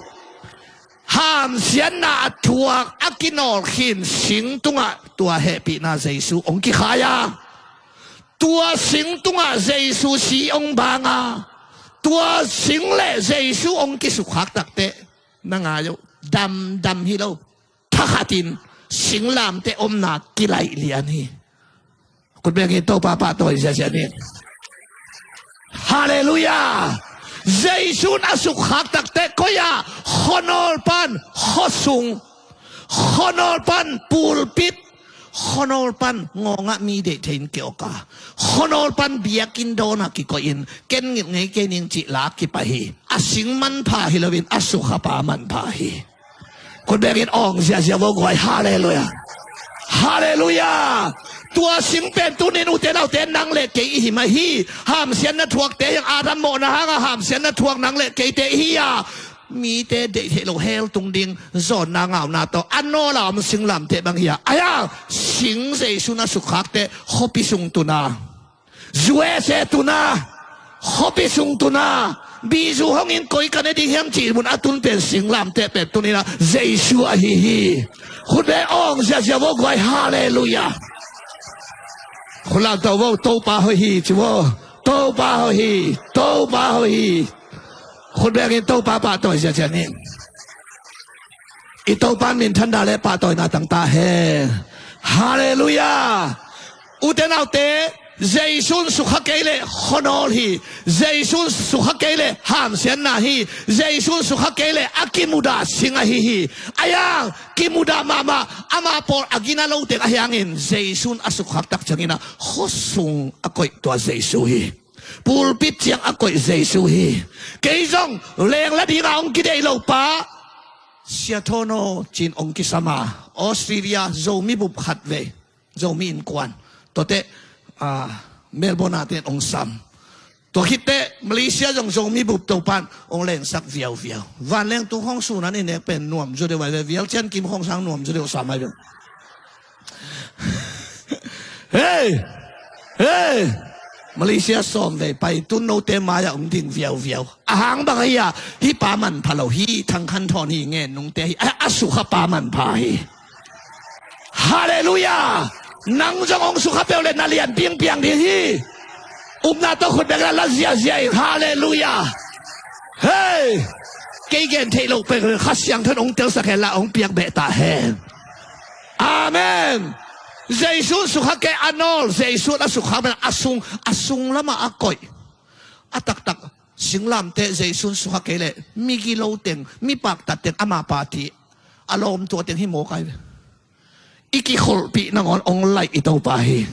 Hamsiatna a thuak a kinawl khin sing tungah tua hehpihna Jesu hong kikhai a, tua sing tungah Jesu si hong bang a, tua sing le Jesu hong kisukkhak takteh, na ngai uh, damdam hi lo, thakhatin singlamteh omna kilaih lian hi. Khut bengin Topa pahtawi ziazia ni. Halleluiah. Jesu in a sukkhak takteh koi ah? Khuanawl pan khuasung, khuanawl pan pulpit, khuanawl pan ngawngah mi deih thei in kiawk a, khuanawl pan biakinn dawnah kikoih in ken ngilh ngei kei ning cih la kipai hi. A sing manpha hi loin a sukhapa manpha hi. Khut bengin awng ziazia vo guai. Halleluiah. Halleluiah. Tua sing pen tunin ute naute nang le kei i hi mah hi. Hamsiatna thuakte hiang Adam mawhna hanga hamsiatna thuak nang le keite i hi a, mite deih theih loh hell tung ding zawnna ngauna tawh a nawla om singlamteh bang hi a, aia sing Jesu in a sukkhakte khuapi sung tuna, U S A tuna, khuapi sung tuna, bizu hongin koi ka ne ding hiam cih mun a tun pen singlamteh pen tunin a Jesu ahi hi. Khut beng awng ziazia vo guai. Halleluiah. Khut lam to vo. Topa hoih hi ci vo. Topa hoih hi. Topa hoih hi. Khut bengin Topa pahtawi ziazia ni. I Topa in minthanda le pahtawina tang ta hen. Halleluiah. Ute naute, Jesu in sukha kei leh khuanawl hi. Jesu in sukha kei leh hamsiatna hi. Jesu in sukha kei leh a kimudah sing ahi hi. Aia kimudah mahmah, ama pawl a gina lo teng ahi hangin Jesu in a sukkhak tak ciangin a khuasung a koih tua Jesu hi. Pulpit ciang a koih Jesu hi. Kei zong lengla dinga hong kideih lo pa, Sia Thawn aw ci-in hong kisam a, Australia Zomi bup khat vei, Zomi innkuan, tuate, ah, Melbourne ah ten hong sam. Tua khitteh Malaysia zong Zomi bup Topa in hong lengsak viauviau. Vanleng tung khong sunan i nek pen nuam zaw deuh ai ve, vial cian kim khong sang nuam zaw deuh sam ai ve. Hei! Hei! Malaysia sawm vei pai, tun note mai-ah hong ding viauviau. A hang bang ahi a, hih pa manpha lo hi, Thang Khan Thawn hi, ngen nungte hi, a, a sukha pa manpha hi. Halleluiah. Nang zong hong sukha peuh le na lian piangpiang ding hi. Upna tawh khut beng la ziazia in. Halleluiah. Hei! Kei gen theih loh peuh Kha Siangtho in hong telsak hen la, hong piak beh ta hen. Amen. Jesu in sukha kei a nawl, Jesu in a sukha pen a sung, a sung lamah a koih. A taktak singlamteh Jesu in sukha kei leh migi lo teng, mi paktat teng ama party, a lawmtua teng hi mawk ai ve. I kikholhpih nangawn hong laih i Topa hi.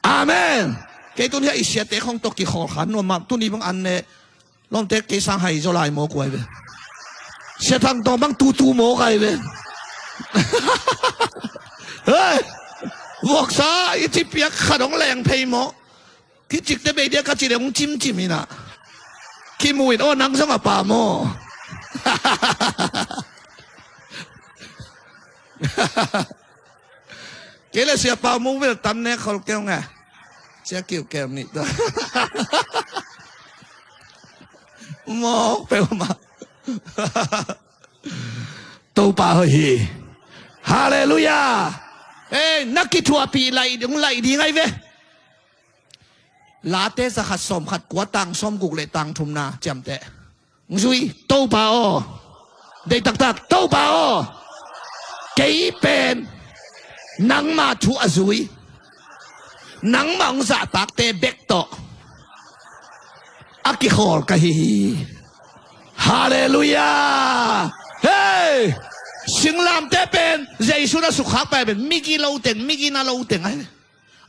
Amen. Kei tun hiah i siate khong tawh kikhawl kha nuam mah, tuni bang an ne lawmte kei sang hai zaw lai mawk uh ai ve. Sia Thang Tawng bang tutu mawk ai ve. Hei! Voksa i ci piak khat hong leng phei mawk. Kicikte bei dia ka ci le hong cimcim inah. Kimu in aw, nang zong a pa maw? Kei le Sia Pau Mung bel tam nek khol keu nge. Sia Kiu Kem nih tawh. Mawk peuhmah. Topa hoih hi. Halleluiah. Ei, na kithuahpih laih ding, laih ding ai ve. Late zakhat sawmkhat kua tang sawmguk le tang thumna ciamteh. Zui, Topa aw. Deih taktak, Topa aw. Kei pen nangma thu a zui, nangma hong zahtakte bek tawh a kikhawl ka hi hi. Halleluiah. Hei! Singlamteh pen Jesu na sukkhak pai pen migi lo teng, migi na lo teng ai.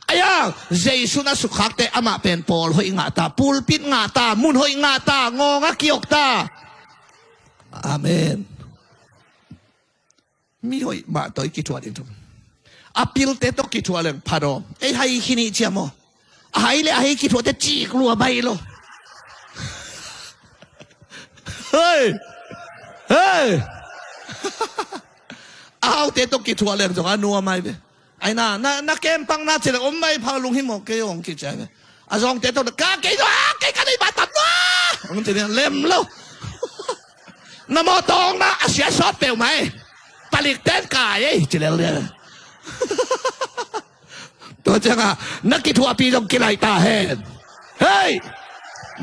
Aia, Jesu na sukkhakte amah pen pawl hoih ngah ta, pulpit ngah ta, mun hoih ngah ta, ngawng a kiok ta. Amen. Mi hoih mah tawh i kithuah ding thu. A pilte tawh kithuah leng phat aw. Ei hai khin ih ciam aw. A hai le a hei kithuahte cik lua baih lo. Hei! Hei! A haute tawh kithuah leng zong a nuam ai ve. Ai na, na, na kempang na ci leng om mai pha lunghimawh kei ong kici ai ve. A zawngte tawh na ka kei zua, kei ka nei ba tam lua. Ong ci leng lem lo. Na mawtaw na a sia sawt peuhmah ei. Palik ten kai ei ci lel lia. Tua ciangah na kithuahpih zong kilaih ta hen. Hei!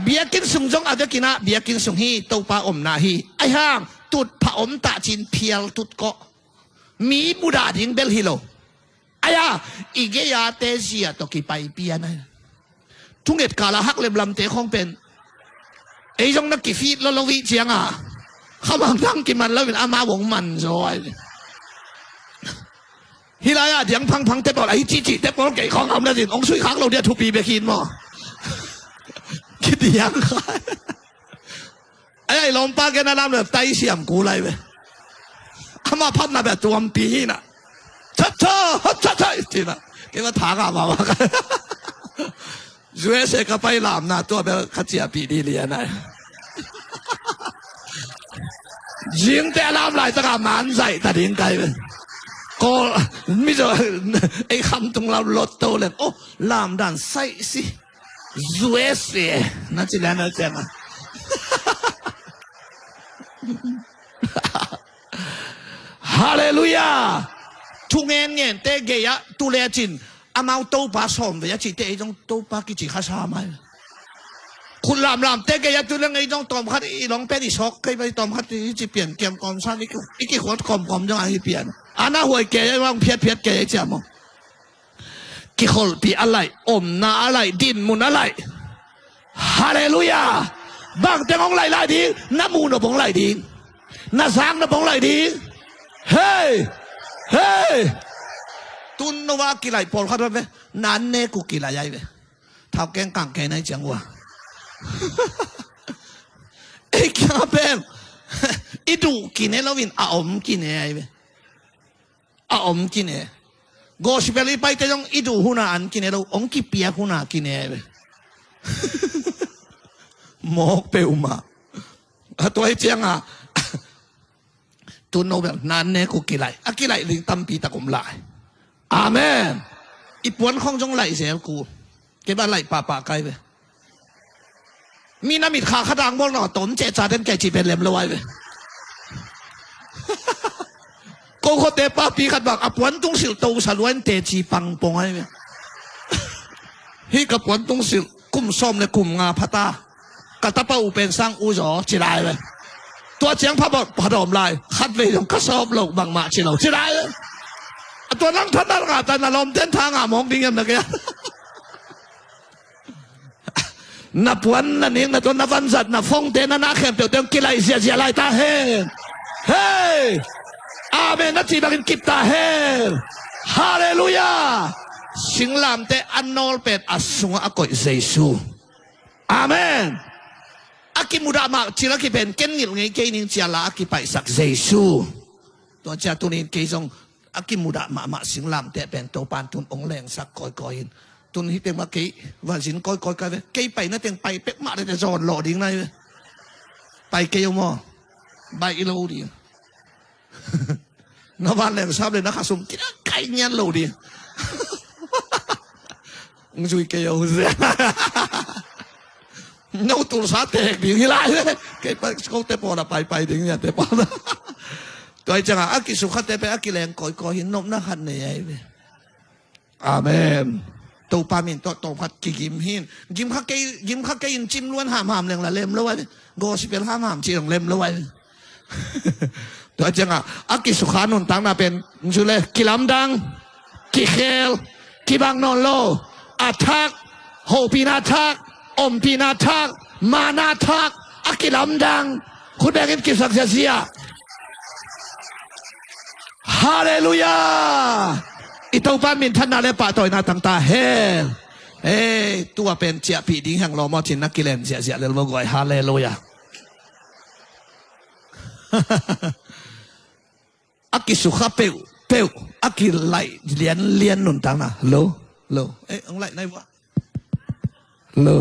Biakinn sung zong a vekinah biakinn sung hi, Topa omna hi. Aihang tutphah om tah cin phial tut kawh. Mi budah ding bel hi lo. Aia i gei-a te zia tawh kipai pian ai. Thunget kala hak lemlamte khawng pen ei zong na kifit lo lo ih cianga khamang dang kiman loin ama wong man zaw ai. Hih lai-ah diang phangphang te pawl ahi cihcih te pawl kei khawng a om na zin ong sui khak lo dia thupi bek hin maw? Kidiang khai. Ai ai lawmpa gen a lam le tai siam ku lai ve. Ama phatna bia tuampi hi na. Cha cha ha cha cha tina. Kei ma thang a ma ma. U S A ka pai lamna tua bel ka ciahpih dih lian ai. Zingte a lam laitaka man zaih ta ding kai ve. Kawl mizo ei khamtung lam lot to leng oh lamdan saih si. U S A na ci lian a ciang a. Halleluiah. Thungen ngente gei-ah tu le cin amau Topa sawm vei a cihte ei zong Topa kici kha sa mai. Khut lamlamte gei-ah tu le ngei zong tawmkhat i long pen i sawk kei bai tawmkhat i ci pian kiam kawm san i ki- i kikhuat kawmkawm zong a hi pian. Ana huai kei ei vang phiatphiat kei ei ciam aw. Kikholhpih a laih, omna a laih, dinmun a laih. Halleluiah. Bangteng hong laih lai ding, na muh nop hong laih ding, na zak nop hong laih ding. Hei, hei. Tun no a kilaih pawlkhat ve, na an nek uh kilaih ai ve. Thau keng kang kei nai ciang uh a ei kiang a pen i duh kine loin a om kine ai ve. A om kine. Gospel i paite zong i duh huna an kine lo, ong kipiak huna kine ve. Mawk peuhmah. A tuai cianga tun no bel nan ne ku kilaih a kilaih ling tampi tak om lai. Amen. I puan khong zong laih zel ku. Kei ba laih pahpah kai ve. Mi na mit kha kha dang bawl na tom ceh ca den kei ci pen lem lo ai ve. Ko khote papi khat bang a puan tung silh to sa luan te ci pang pong ai ve. Hi ka puan tung silh kum sawm le kum nga phata ka tapa u pen sang u zaw ci lai ve. Tua ciang pha bawt pha dawm lai khat vei dong ka sawp lo bangmah ci lo ci lai ve. A tua nang thanal nga ta na lawm ten tha nga mawng ding em na kei. Na puan na ning na tuan na vanzat na fongte na na khempeuhte hong kilaih ziahziah lai ta hen. Hei. Amen na cih bangin kip ta hen. Halleluiah. Singlamte a nawl pen a sungah a koih Jesu. Amen. A kimudah mah cil a kipen ken ngilh ngei kei ning ciala a kipaihsak Jesu. Tua cia tunin kei zong a kimudah mahmah singlamteh pen Topan tun ong lengsak kawikawi in. Tun hi pekmah kei va zin kawikawi kai ve. Kei pai na teng pai pekmah le te zawn lawh ding nai ve. Pai kei uh maw? Baih i lo ding. Na van leng sap le na khasum kina kai ngian lo ding. Ng zui kei uh zia. No tulsa tek ding hi lai ve. Kei pa skote pawla paipai ding nia te pawla. Tua hi cianga a kisukhate pe a kileng kawikawi hi nopna khat nei ai ve. Amen. Topa min tawh tawm khat kigim hin. Gim kha kei gim kha kei in cim luan hamham leng la lem lo ai ve. Gospel hamham ci long lem lo ai ve. Tua cianga a kisukha nuntakna pen zu le kilamdang kikhel kibang nawn lo a thak hopihna thak ompihna thak mana thak a kilamdang khut bengin kisak ziazia. Halleluiah. I Topa minthanna le pahtawina tangta hen. Ei tua pen ciahpih ding heng lawmaw cin na kilen ziahziah lel vo guai. Halleluiah. A kisukha peuh peuh a kilaih lianlian nuntakna lo lo ei ong laih nai vua lo.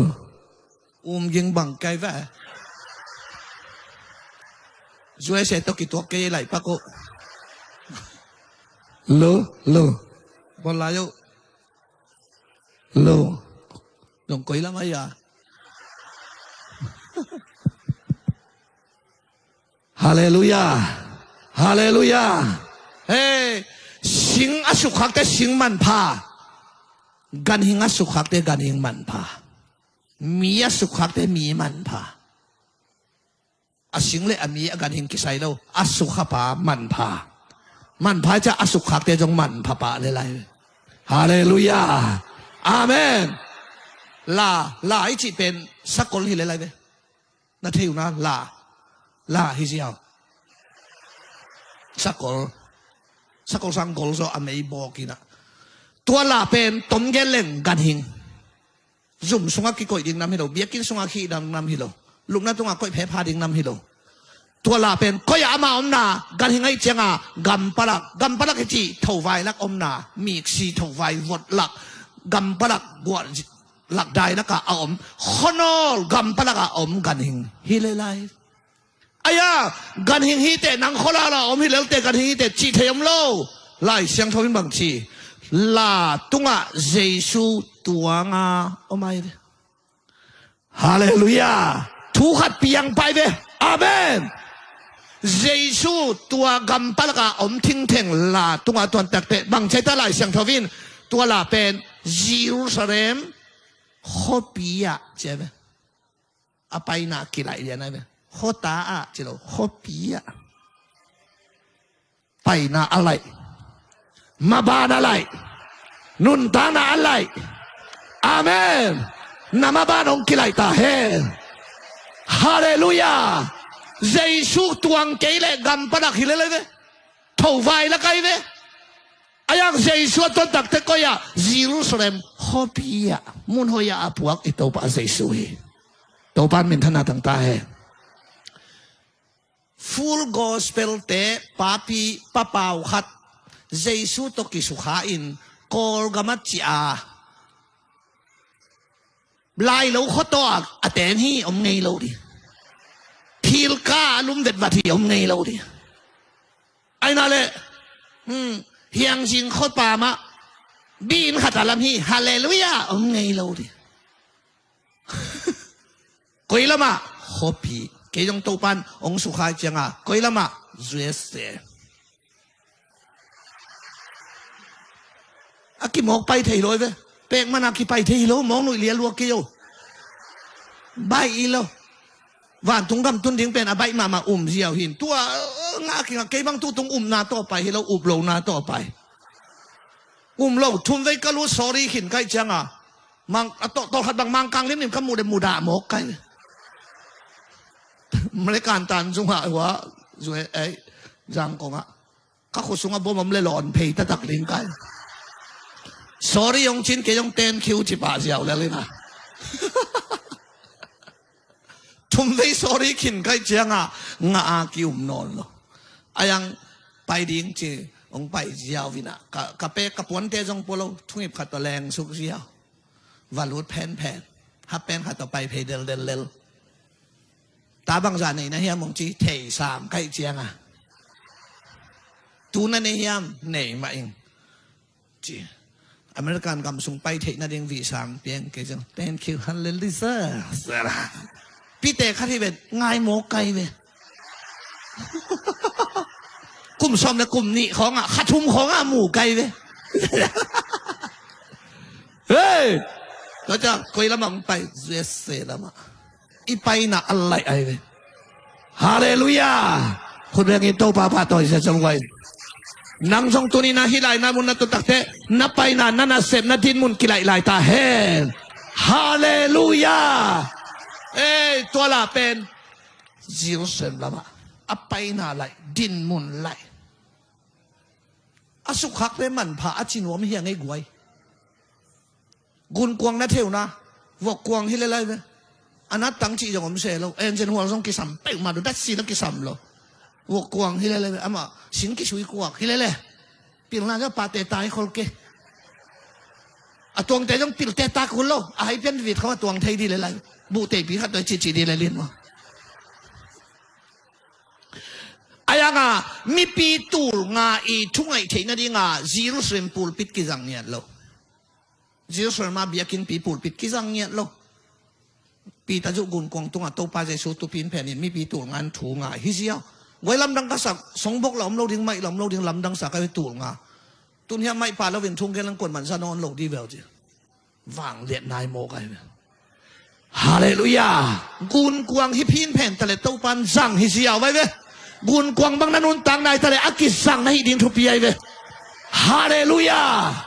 Um ging bang kai va. Zuai se to kituak kei laih pak uh. Lo lo. Bawl lai uh. Lo. Dong koi lam ai a. Halleluiah. Halleluiah. Hei, sing a sukkhakte sing manpha. Ganhing a sukkhakte ganhing manpha. Mi a sukkhakte mi manpha. A sing le a mi a ganhing kisai lo. A sukkhapa manpha. Manpha ciah a sukkhakte zong manpha pah le lai ve. Halleluiah. Amen. La, la i cih pen sakol hi le lai ve. Na thei uh na, la. La hi ziau. Sakol. Sakol sang gol zaw a mei bawk inah. Tua la pen tom gen leng ganhing. Zum sungah kikoih ding nam hi lo, biakinn sungah khih ding nam hi lo, lupna tungah koih phepha ding nam hi lo. Tua la pen koih ah ama omna, ganhing aih cianga, gampalak, gampalak hi cih thovai lak omna, miksi thovai vot lak, gampalak guah lak dai lakah a om, khonawl gampalak a om ganhing hi le lai. Aya, ganhing hi teh nang khualala om hi lelte ganhing hi teh cih thei om lo. Lai Siangtho in bang ci? La tungah Jesu tuanga om ai ve. Halleluiah. Thu khat piang pai ve. Amen. Jesu tua gampalaka om thingtheng la tungah tuan takte bang ci ta Lai Siangtho in? Tua la pen Jerusalem khuapi ah ci ai ve. A paina kilaih lian ai ve. Khuata ah ci lo, khuapi ah. Paina a laih. Maban a laih. Nuntakna a laih. Amen. Na maban hong kilaih ta hen. Halleluiah. Jesu tuang kei leh gampanak hi lelai ve. Thovai lak ai ve. A yang Jesu a tuan takte koi ah? Jerusalem khuapi ah, mun hoi ah a puak i Topa Jesu hi. Topa in minthanna tang ta hen. Full Gospel te papi papau khat Jesu tawh kisukha in Kawlgam ah ciah a, lailo khuataw ah a ten hi om ngei lo ding. Philka a lum vetvat hi om ngei lo ding. Aina le, hmm, hiangzing khuapa mah biin khat a lam hi, halleluiah, om ngei lo ding. Koi lamah? Khuapi. Kei zong Topa in hong sukha cianga koi lamah? U S A. A kimawk pai thei lo ve. Pek mana kipai thei lo, mawk nuih lia luak kei o. Baih i lo. Vantung gam tun ding pen a baih mahmah um ziau hin. Tua, eh, ngah kingah kei bang tutung umna tawh pai hi lo, up lona tawh pai. Um lo, thum vei ka lut sorry khin kai cianga. Mang, a tawh, tawh khat bang Mangkang limlim ka muh le mudah mawk kai. Malekan tan zungah hua, zue, ei, Zangkongah. Ka khut sungah bom om le lawn phei taktak ling kai. Sorry hong cin kei hong ten khiu ci pah ziau lel ina. Thum vei sorry khin kai cianga ngah a ki um nawn lo. A yang pai ding ci hong pai ziau ina. Ka, ka pek ka puante zong pua lo, thungip khat tawh leng suk ziau. Va lut phenphen. Hap pen khat tawh pai phei deldel lel. Ta bangzah nei na hiam hong ci, thei sam kai cianga. Tu na nei hiam, nei mah ing. Ci. American gam sung pai theih nading visa hong piang kei ciang. Thank you, hallelujah. Pite khat hi ven, ngai mawk kai ve. Kum sawm le kum nih khawngah, kha thum khawngah mu kai ve. Hei! Tua ciang koi lamah hong pai, U S A lamah. I paina a laih ai ve. Halleluiah. Khut bengin Topa pahtawi sia ciang guai. Nang zong tuni na hih lai na mun na tun takte na paina na nasepna dinmun kilaih lai ta hen. Halleluiah. Ei, tua la pen Jerusalem lamah a paina laih, dinmun laih. A sukkhakte manpha a ci nuam hi a ngei guai. Gunkuang na theuna, vokkuang hi lelai ve. A nattang cih zong om se lo. Engine hual zong kisam peuhmah lo, datsi na kisam lo. Vokkuang hi lelai ve. Amah sin kisui kuak hi lele. Pilna zong pate tai khol ke. A tuangte zong pilte tak hul lo. A hai pian vit khawng a tuang thei di lelai. Buh teipi khat tua cihcih di lelin maw. a mipi tul nga i thungaih theih nadinga Jerusalem pulpit kizang ngiat lo. Jerusalem ah biakinnpi pulpit kizang ngiat lo. Peter zong gunkuang tungah Topa Jesu tupin phenin mipi tul nga in thu nga hi ziau. Guai lamdang ka sak, songbok la om lo ding, maih la om lo ding, lamdang sak ka hi tul nga. Tun hiah maih pah loin thung gen lang kuan man za nawn lo di veu ci. Vangliat nai maw kai ve. Halleluiah. Gunkuang hi phin phen ta le Topan zang hi ziau vai ve. Gunkuang bang na nuntak nai ta le a kizang na hi ding thupi ai ve. Halleluiah.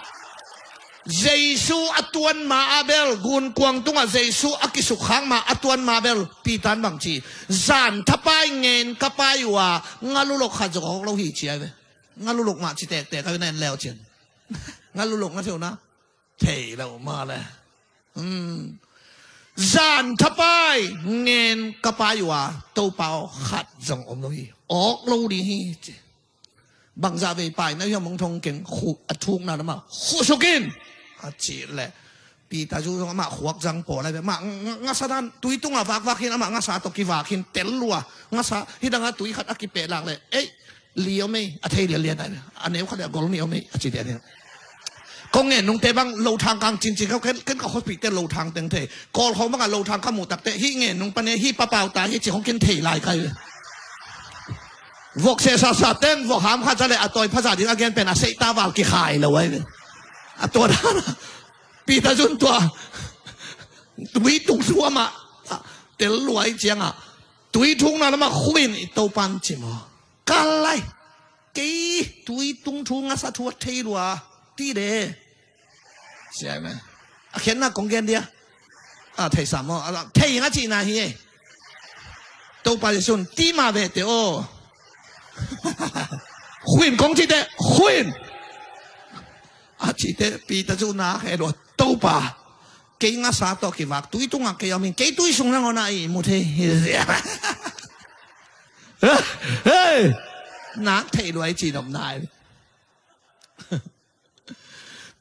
Jesu a tuan ma a bel, gunkuang tungah Jesu a kisukkhak ma a tuan ma bel, Peter in bang ci, zan thapai ngen ka pai uh a, ngalulok khat zong a hawk lo hi ci ai ve. Ngalulok mah ci tektek a ve na en leu cin. Ngalulok na theu na thei lo ma le. Hmm. Zan thapai ngen ka pai uh a, Topa aw, khat zong om lo hi. Awk lo ding hi ci. Bangzah vei pai na hiam hong thong keng, khu a thukna lamah khuh suk in a cih leh Peter zu zong amah khuak zang pawl ai ve. Mah ngasa dan tui tungah vakvak hin, amah ngasa tawh kivak hin, tel lua. Ngasa hidangah tui khat a kipehlak leh, ei, li om ei, a thei lianlian ai ve. A neu khat leh a gol nih om ei a ci lian hi. Kong ngen nungte bang lo thang kang cincin kau, ken, ken ka hospital lo thang teng thei. Kawl khawng bangah lo thang ka muh takte, hih ngen nung pane, hih papau ta hi ci khong ken thei lai kai ve. Vok sehsasa ten vok ham khat za le a tawi phaza ding a gen pen a seihta val kikhai lo ai ve. A tua dan a Peter zun tua tui tung thu amah tel luai ciangah tui thukna lamah khuin i Topan ci maw? Kal lai. Kei tui tung thu ngasa thu a thei lua ti de. Siai me. A khiatna kong gen dia. A thei sam aw. A thei nga cihna hi e. Topa Jesu'n ti ma ve te aw. Khuin kong cite khuin. A cite Peter cu na khe lua Topa. Kei ngasa tawh kivak tui tungah kei om in kei tui sung nangawn ah i mu thei hi zia. Hei. Nak thei luai ci nop nai.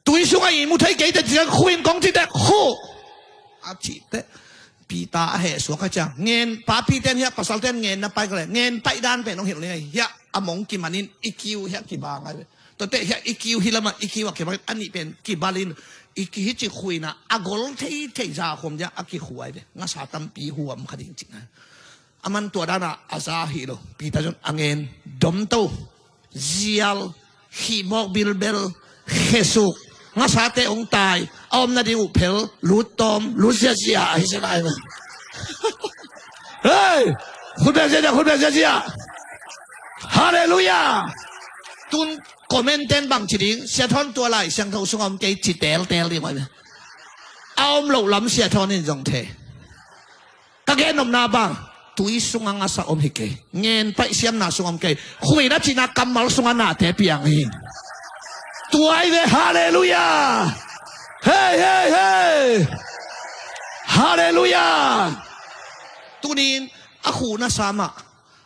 Tui sungah i mu thei kei te ciang khuin kong cite khu. A cite Peter a heh suak a ciang ngen papi ten hiah pasal ten ngen na pai ka le ngen paih dan pen hong hilh ning hiah a mong kimanin i kiu hiah kibang ai ve. Tuate hiah i kiu hi lamah i kiu a kibang a nih pen kibalin i kihi ci khuina a gol thei thei za khom dia a kikhuai ve. Ngasa tampi huam kha ding cihna. A man tua dana a za hi lo. Peter zun a ngen domto zial hih mawk bilbel khesuk ngasate ong tai a om nading uh phel lut tawm lut ziazia ahi se lai ma. Hei, khutbek ziazia, khutbek ziazia. Halleluiah. Tun comment ten bang ci ding, Sia Thawn tua lai siangtho sung a om kei ci teltel ding mai. A om loh lam Sia Thawn in zong thei. Ka gen nopna bang tui sungah ngasa om hi kei. Ngen paih siamna sung om kei. Khuina cihna kammal sungah nate piang hi. Tuai ve halleluiah. Hei hei hei. Halleluiah. Tunin a khuhna samah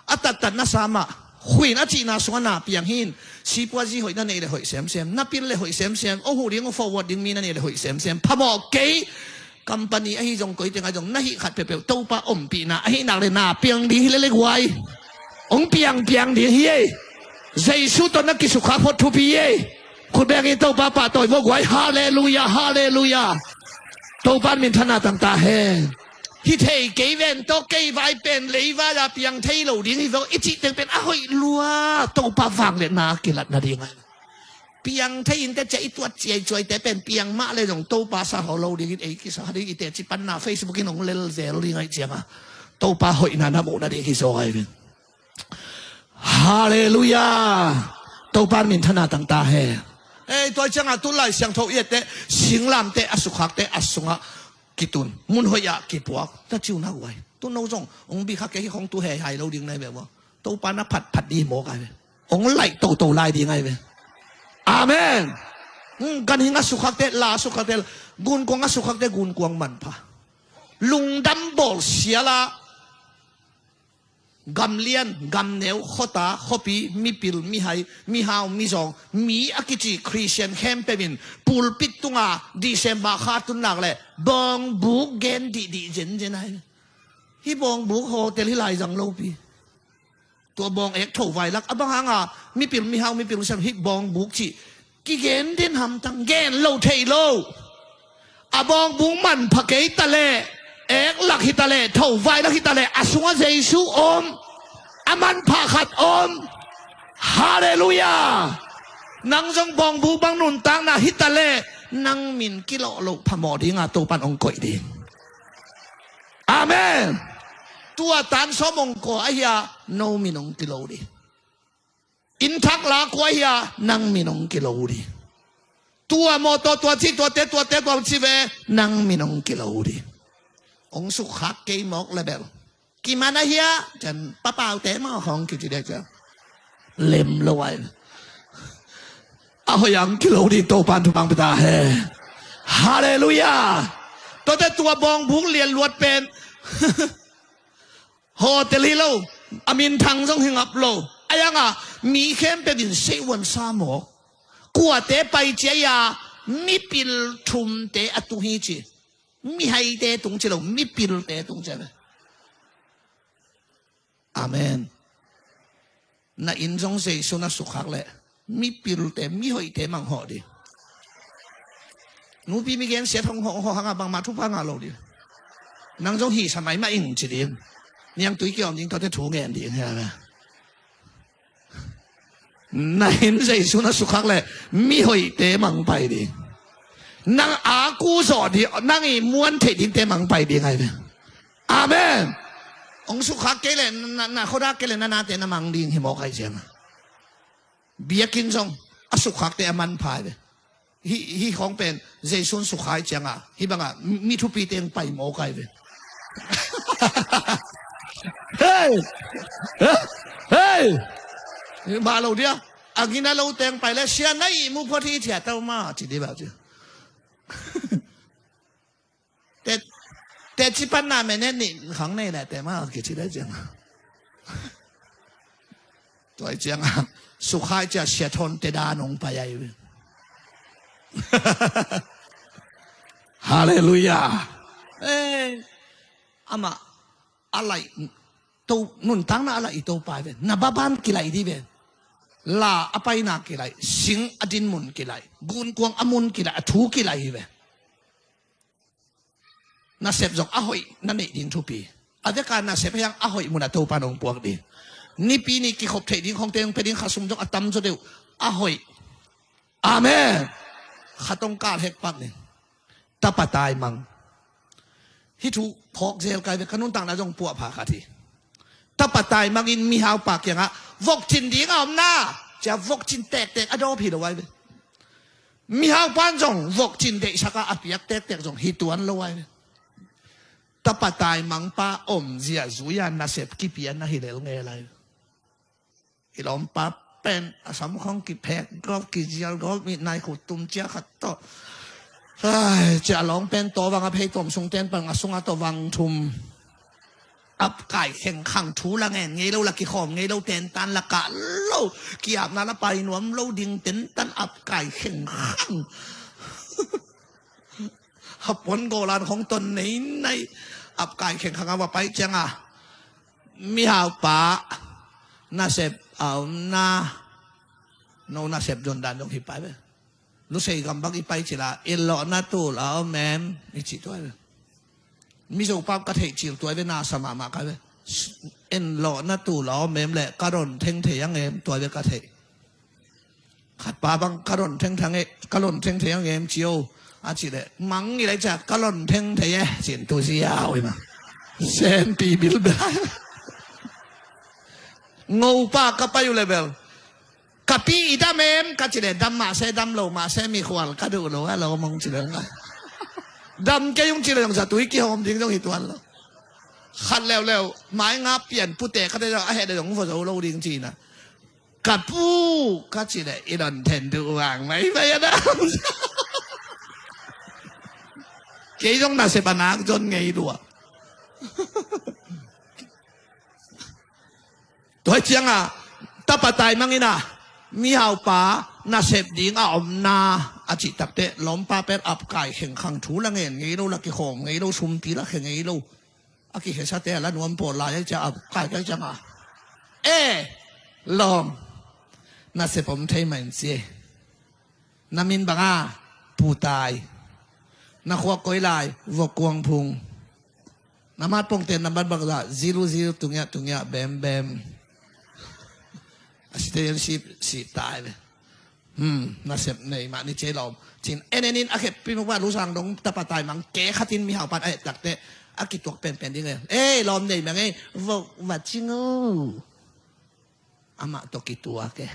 a tattatna samah khuin a cihna sungah na piang hin. Sipuazi hoih na neih le hoih semsem, na pil le hoih semsem, o huh ding o forward ding mi na neih le hoih semsem phamawh kei. Company ahi zong koi tengah zong na hih khat peuhpeuh Topa ompihna ahi nak le na piang ding hi lele guai. Ong piangpiang ding hi ei. Jesu tawh na kisukha phot thupi ei. Khutbengin Topa pahtawi vua guai. Halleluiah, halleluiah. Topa minthanna tangta hen. Hi thei kei ven tawh kei vai pen lei vai a piang thei lo ding hi vo i cih teng pen a hoih lua. Topa vangliatna a kilatna ding a piang thei in te cia i tuat ciaicuai te pen piang mah le zong Topa sa haw lo dingin ei kisa ding i teci panna Facebook in hong lel zel ding aih cianga Topa hoihna na muhna ding hi zaw ai ven. Halleluiah. Topa minthanna tangta he. Ei, tua ciangah tunlai siangtho i ette singlamte a sukhakte a sungah kitun mun hoih ah kipuak ta ciu na guai. Tun no zong hong bikha kei hi khong tu he hai lo ding nai ve ua. Topa na phat phat dih mawk ai ve. Hong laih toto lai ding ai ve. Amen. Ganhing a sukhakte la sukhakte, gunkuang a sukhakte gunkuang manpha. Lungdam bawl siala gamlian gamneu khuata khuapi mipil mihai mihau mizawng mi a kici Khristian khempeuh in pulpit tunga December kha tunnak le bawngbuk gen dihdih zenzen ai. Hi bawngbuk hotel hi lai zang lopi. Tua bawng ek tho vai lak a bang hanga mipil mihau mipil siam hih bawng buk cih kigen den hamtang gen lo thei lo. A bawng buk manpha kei taleh, ek lak hi taleh, tho vai lak hi taleh, a sungah Jesu om, a manpha khat om. Halleluiah. Nang zong bawng buk bang nuntakna hi taleh, nang min kilawh loh phamawh dinga Topan hong koih ding. Amen. Tua tan sawm hong kua ahia, no min hong kilo ding. Inn thak la kua ahia, nang min hong kilo ding. Tua mawtaw tua ci tuate tuate tua ci ve, nang min hong kilo ding. Hong sukkhak kei mawk le bel kiman ahia, cian papaute mawk hong kici dek cian lem lo ai. A hoih ang kilo ding Topan thupang pita he. Halleluiah. Tuate tua bawng buk lian luat pen hotel hi lo, a minthang zong hi ngap lo. A yanga mi khempeuh in seihuan sa mawk. Kuate pai ciaia mipil thumte a tung hi ci. Mihaite tung ci lo, mipilte tung ci ve. Amen. Na inn zong Jesu na sukkhak leh mipilte mihoihte manghawh ding. Nupi mi gensiat hong hawh hanga bangmah thupha ngah lo ding. Nang zong hihsa maimah ing ci ding. Niangtui kiawm ding tuate thu ngen ding hi a ve. Na inn Jesu na sukkhak leh mihoihte mang pai ding. Nang a ku zawh ding, nang i muan theih dingte mang pai ding ai ve. Amen. Hong sukkhak kei leh na, na khuadak kei leh na nate na mang ding hi mawk ai cianga. Biakinn zong a sukkhakte a manpha ai ve. Hih khawng pen Jesu in sukkhak cianga hih banga mi thupi teng pai mawk ai ve. Hei. Hei. Mah lo dia. A gina lo teng pai le sia na ihmu phot hi cia tau ma ci di ba ci. Teci panna mene nih khang nei le tema kici le cianga. Tua cianga sukkhak cia sia thon te da nong pai ai ve. Halleluiah. Amah a laih to nuntakna a laih i Topa hi ve. Na baban kilaih di ve. La a paina kilaih, sing a dinmun kilaih, gunkuang a mun kilaih, a thu kilaih hi ve. Nasep zong a hoih na neih ding thupi. A veka nasep hiang a hoih munah Topa nong puak ding. Nipi ni kikhop theih ding khongte hong pia ding khasum zong a tam zaw deuh a hoih. Amen. Khatong kal hekpak ni. Tapa taimang. Hih thu phawk zel kai ve ka nuntakna zong puahpha khat hi. Tapa taimangin mihaupa kiangah vokcin ding a omna cia vokcin tektek a dawp hi lo ai ve. Mihaupan zong vokcin deihsaka a piak tektek zong hi tuan lo ai ve. Tapa taimangpa omzia zuia nasep kipia na hi lel ngel ai ve. I lawmpa pen a samkhong kiphek gawp kizial gawp mi nai khut tum cia khat tawh. Ai cia a lawng pen tawh vang a phei tuam sung ten pan a sunga tawh vang thum. Apkai khengkhang thu la ngen ngei lo la kikhawm ngei lo tentan la kah lo. Kiapna la pai nuam lo ding tentan apkai khengkhang. Hapuan gawlan khong ton nei nei. Apkai khengkhang a va pai cianga mihaupa nasep a omna. No nasep zondan zong hi pai ve. Lusei gam bang i pai cila en lawhna tul a om em i cih tuai ve. Mizo pap ka theih cil tuai ve nasa mahmah kai ve. En lawhna tul a om em le ka ron theng thei ang em tuai ve ka theih. Khatpa bang ka ron theng thang e ka ron theng thei ang em cio a cih le mang i lai ca ka ron theng thei e cin tu ziau i ma. Senpi bil bel. Ngopa ka pai uh le bel. Ka pi i dam em ka ci le dam mahse dam lo mahse mikhual ka duh lo a lo mong ci le nga. Dam kei ung ci le zong zatui kihawm ding zong hi tuan lo. Khat leuleu mai nga pian pute ka te zong a heh le zong va zo lo ding ci na. Ka pu ka ci le i don then duh vang mai mai a dam. Kei zong nasep a nak zon ngei lua. Tua cianga tapa taimangin a mihaupa nasep ding a omna a cih takte lawmpa pen apkai khengkhang thu la ngen ngei lo la kikhawm ngei lo sumpi la khe ngei lo. A kikhesate a la nuam pawl lai a cia apkai kai cianga E, lawm, nasep om thei mah in ci. Na min bang a? Pu Tai. Na khua koi lai? Vok Kuang Phung. Na matpongte na bat bangzah? Zilu zil, tungiah tungiah, bem bem. A citizenship si tai ve. Hmm, nasep nei mah ni cei lawm. Cin en en in a khep pi muk va lu sang dong tapa tai mang ke khatin mihau pan a et takte a kituak penpen ding e. Ei, lawm nei mang ei, vok va cing o. Amah tawh kituak e.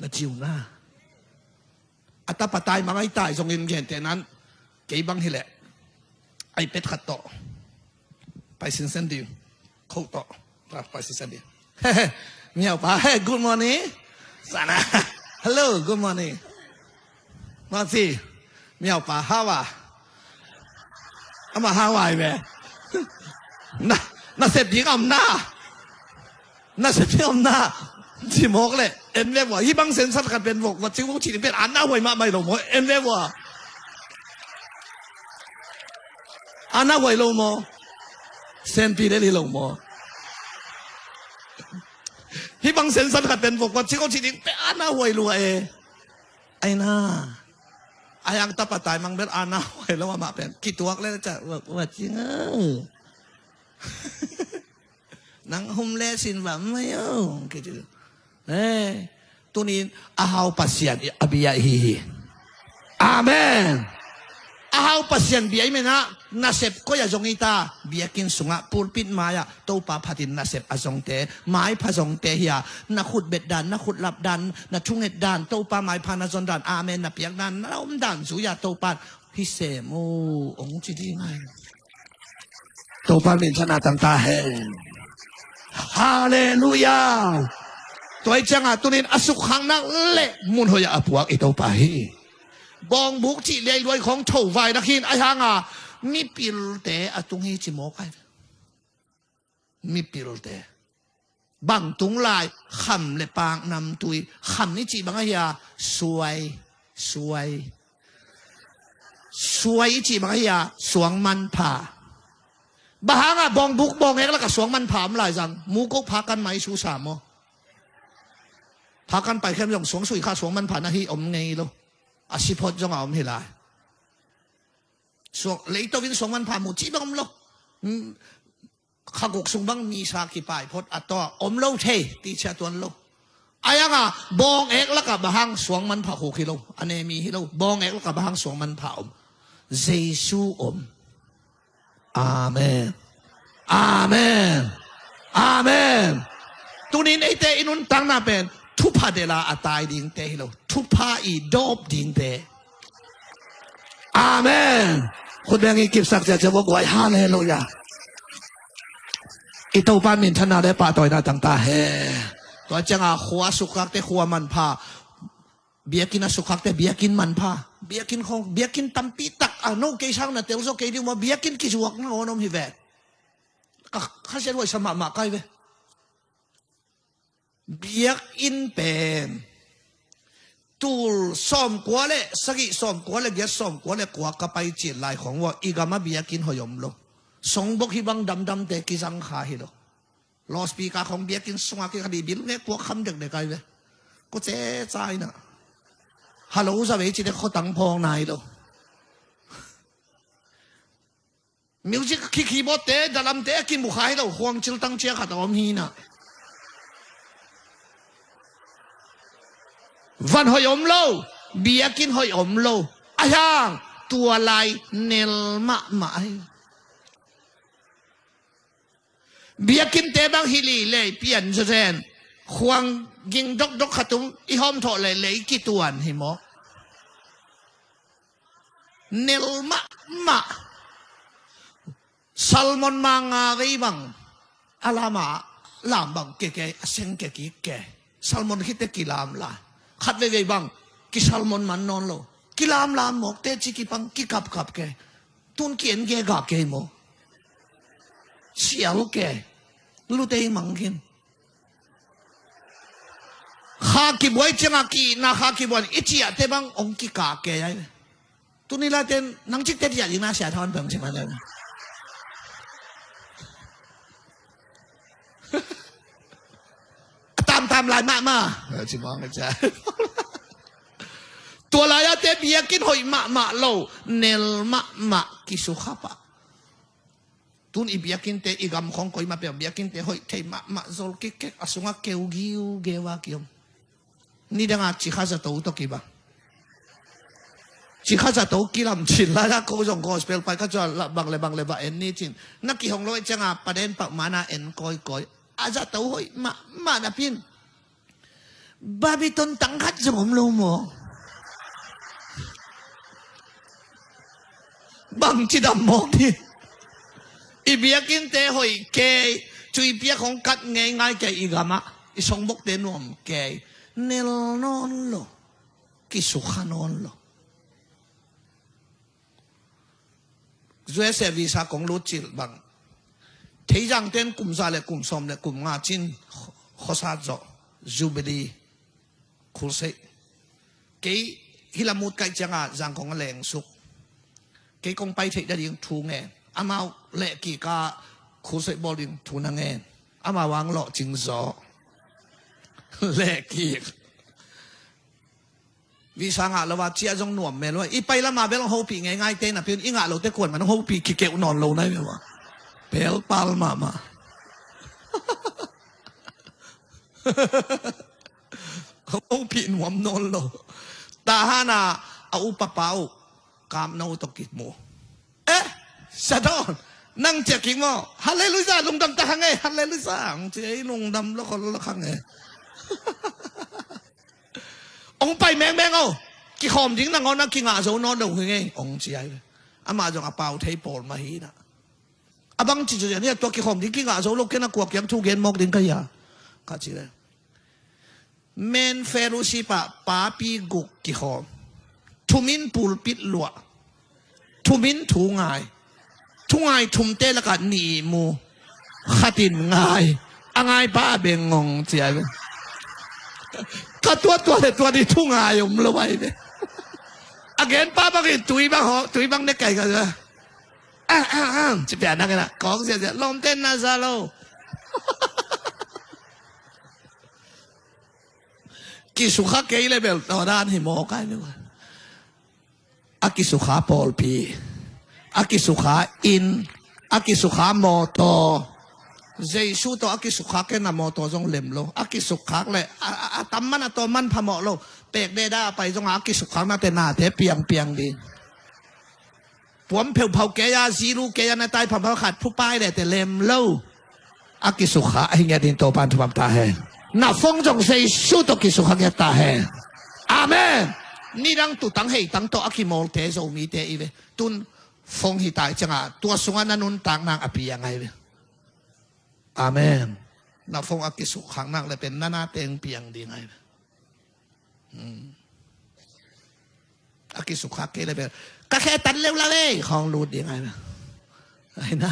Na ciu na. A tapa tai mang ai tai zongin gente nan kei bang hileh ai pet khat tawh. Pai sinsen ding. Kho tawh. Pai sinsen ding. Miau pa, hey, good morning. Sana. Hello, good morning. Masi. Miau pa, how are? Ama how are be? Na, nasep ding om na. Nasep ding om na. Ci mawk le. En ve vua. Hi bang sensan khat pen vok. Vok cing vok cing pen. Ana huai mah mai lo maw. En ve vua. Ana huai lo maw. Senpi le li lo maw. Hi bang sensan khat pen vok. Vok cing vok cing pen. Ana huai lua e. Ai na. Ai ang tapa tai mang bel ana huai lo amah pen. Kituak le ca. Vok, vok cing a. Nang hum le sin va mai o. Kei ci. Eh, tunin a hau Pasian a bia hi hi. Amen. A hau Pasian bia i menah nasep koi a zong i ta, biakinn sungah pulpit mai-ah Topa phatin nasep a zongte, maipha zongte hi a, na khut bet dan, na khut lap dan, na thunget dan, Topa maipha na zon dan, amen na piak dan, na om dan zui a Topa hi sem o, ong ci ding ai. Topa min thana tang ta hen. Halleluia. Tua i cianga tunin a sukkhaknak le mun hoih a puak i Topa hi. Bawngbuk cih leiluai khong tho vai nak hin ai hanga mipilte a tung hi ci mawk ai. Mipilte. Bang tung lai, kham le pak namtui, kham i cih bang ahi a, suai, suai. Suai i cih bang ahi a, suang manpha. Bang hanga bawngbuk bawngek laka suang manpha om lai zang, muko phakan mai susa maw. Phakan paikhem zong suang sui kha suang manpha na hi om ngei lo. A siphot zong a om hi lai. Suang, leito in suang manpha mu cih bang om lo. Khaguk sung bang misa kipai phot a tawh om lo thei, ti cia tuan lo. Ai anga bawng ek laka bang hang suang manpha khuk hi lo, a ne mi hi lo, bawng ek laka bang hang suang manpha om. Jesu om. Amen. Amen. Amen. Tunin eite i nuntakna pen thupha dela a tai dingte hi lo, thupha i dawp dingte. Amen. Khutbeng i kipsak ciacia vok guai. Halleluia. I Topa minthanna le pahtawina tangta he. Tua cianga khua sukkhakte khua manpha. Biakinn a sukkhakte biakinn manpha. Biakinn khong, biakinn tampi tak a no kei sang na telzaw kei ding maw, biakinn kizuak na ngawn om hi ve. Ka khasiat huaisa mahmah kai ve. Biakinn pen tul sawmkua le sagih, sawmkua le giat, sawmkua le kua ka pai cil lai khong ua i gama biakinn hoih om lo. Songbok hi bang damdamte kizang kha hi lo. Loudspeaker khong biakinn sunga kikha di bil nge kuak kham dekdek ai ve. Ko ce caina. Halo za vei ci dek khotang phawng nai lo. Music khi keyboard te, dalam te a kimukha hi lo, khuang cil tang cia khat a om hi na. Van hoih om lo, biakinn hoih om lo. A hiang, tua lai nel mahmah ahi. Biakinn te bang hi li lei pian zazen. Khuang ging dokdok khat um, i hawm thawh lei lei kituan hi maw. Nel mahmah. Salmon ma nga vei bang a lama lam bang keke, a seng ke kik ke. Salmon khite kilam lai. Khat veivei bang kisalmon man nawn lo. Kilamlam mawkte ci kipang kikapkap ke. Tun ki-en ke ga kei maw. Sial ke. Lutei mang khin. Kha kibuai cianga ki na kha kibuan i ciahte bang ong kikak ke ai. Tuni laiten nang cikte ciah ding na sia thawn peng ci man ai. lai mahmah. Ci mawng a cia. Tua lai-ah te biakinn hoih mahmah lo, nel mahmah kisukha pah. Tun i biakinn te, i gam khong koimah peuh biakinn te hoih thei mahmah, zol kikkek, a sungah keu giugeu a kiom. Nidanga cikha zato tawh kiba. Cikha zato kilam cin lai-ah ko zong gospel pai kha cua bang le bang le va en ni cin. Na kihong lo i cianga paden pah mana en kawikawi. A zato hoih mahmah napin. Babiton tang khat zong om lo maw? Bang cidam mawk ni. I biakinn te hoih kei, cuipiak hong kat ngei ngai kei i gamah, i songbokte nuam kei. Nel nawn lo, kisukha nawn lo. U S A visa kong lut cil bang. Theizang ten kum za le kum sawm le kum nga cin khosat zawh. Jubilee. Khulsei. Kei hila mut kaih cianga zang kong a lengsuk. Kei kong pai theih dading thu ngen. Amau lehkik a khulsei bawl ding thu na ngen. Amau ang lawh cing zaw. Lehkik. Visa ngah lo a cia zong nuam mel ua. I pai lama bel hong hopih ngeingai te napi un i ngah lote kuan man hong hopih kikeuh nawn lo nai mel ua. Pelpal mahmah. Hong hopih nuam nawn lo. Tahana a upapa uh kamno tawh kimu. Eh, Sadon, nang cia kik maw? Halleluia, lungdam ta hang e, halleluia. Ang cia i lungdam lo khol lo khang e. Ong pai mengmeng o. Kikhawm ding nangawn a kingah zo nawn lo hi ngei ong ci ai ve. Amah zong a pau thei pawl mah hi na. A bang ci cu zia ni a tua kikhawm ding kingah zo lo kena kuak kiang thu gen mawk ding ka hia. Ka ci le. Men fellowship ah papi guk kikhawm. Thumin pulpit luah. Thumin thu ngai. Thu ngai thumte lakah nih mu. Khatin ngai. A ngai pa a beng ngong cia ve. Ka tua tua le tua ni thu ngai om lo ai ve. A gen pa bangin tui bang hawh tui bang ne kai ka. Ah, ah, ah. Ci pia nak ina kong sia sia lom ten na za lo. Kisukha kei le bel tawh dan hi maw kai ni. A kisukha pawlpi, a kisukha inn, a kisukha mawtaw. Jesu tawh a kisukha kei na mawtaw zong lem lo. A kisukhak le a, a, a tam man a tawm man phamawh lo. Pek deda a pai zong a kisukha nate nate piangpiang ding. Puam pheuphau kei a zilu kei a na tai phamphau khat phupai le te lem lo. A kisukha ahi ngiat ding Topan thupam ta hen. Na phone zong Jesu tawh kisukha ngiat ta hen. Amen. Nidang tutang heitang tawh a kimawlte Zomite i ve. Tun phone hi tai cianga tua sungah na nuntak nang a piang ai ve. Amen. Na phone a kisukha nang le pen na na teng piang ding ai ve. A kisukha kei le bel ka khe tan leu la ve khawng lut ding ai na. Ai na.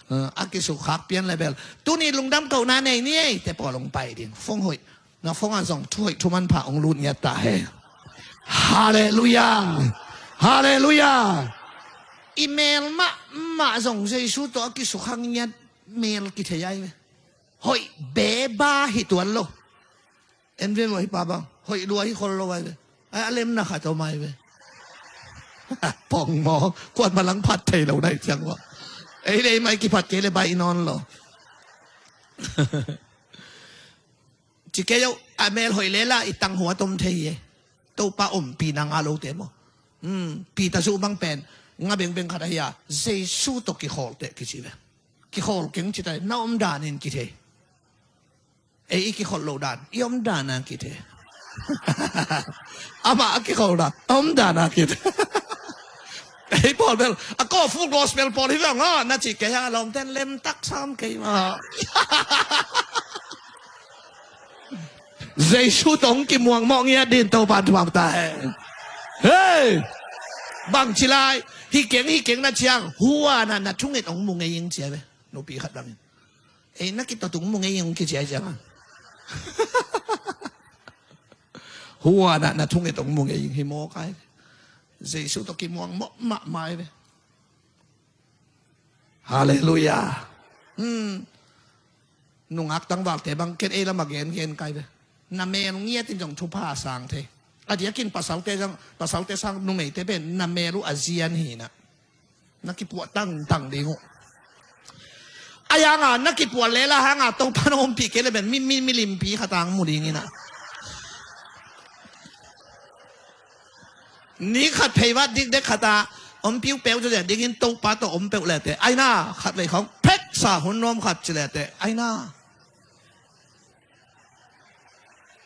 A kisukha pian le bel tuni lungdam ko na nei ni ei te pawl hong pai ding phone hoih. Na phone a zong thu hoih thu manpha hong lut ngiat ta he. Halleluia. Halleluia. I mel mahmah zong Jesu tawh a kisukha ngiat mel kithei ai ve. Hoih beba hi tuan lo. En ve maw hi pa bang hoih lua hi khol lo ai ve. Ai a lemna khat om ai ve. Pong maw kuan malang phat thei lo nai ciang maw. Ei le ei mai kiphat kei le bai i nawn lo. Ci kei yo a mel hoih lela i tang hua tom thei hi e. Topa om pi na nga lo te maw. Pi ta zu bang pen nga bengbeng khat ahi a Jesu tawh kikhawl teh kici ve. Kikhawl keng ci ta na om danin kithei. Ei i kikholh loh dan i om dan a kithei. Amah a kikholh dan a om dan a kithei. Ei pawl bel a kawfu gospel pawl hi veng aw na cih kei a lawmten lemtak sam kei ma. Jesu tawh hong kimuang mawh ngiat din Topan thupha ta hen. Hei. Bangci lai hi keng hi keng na ciang huan ah na thunget hong mu ngei ing cia ve. Nupi khat bangin ei na kitatung mu ngei ing kici ai cianga. Huanah na thunget ong mu ngei ing hi mawk ai ve. Jesu tawh kimuang mawh mahmah ai ve. Halleluia. Hmm. Nungak tangvalte bang ken ei lamah gengen kai ve. Na mel ngiatin zong thupha a sang thei. A diakin pasalte sang, pasalte sang numeite pen na mel uh a zian hi na. Na kipuah tangtang ding uh. A yanga na kipuah lela hanga Topa na ompih kei le pen mi, mi, milimpi khat ang mu ding hi na. Ni khat pheivat dikdek khat a ompih uh peuh tu le dingin Topa tawh om peuh lete. Aina khat vei khawng pheksa hun nuam khat ci lete. Aina.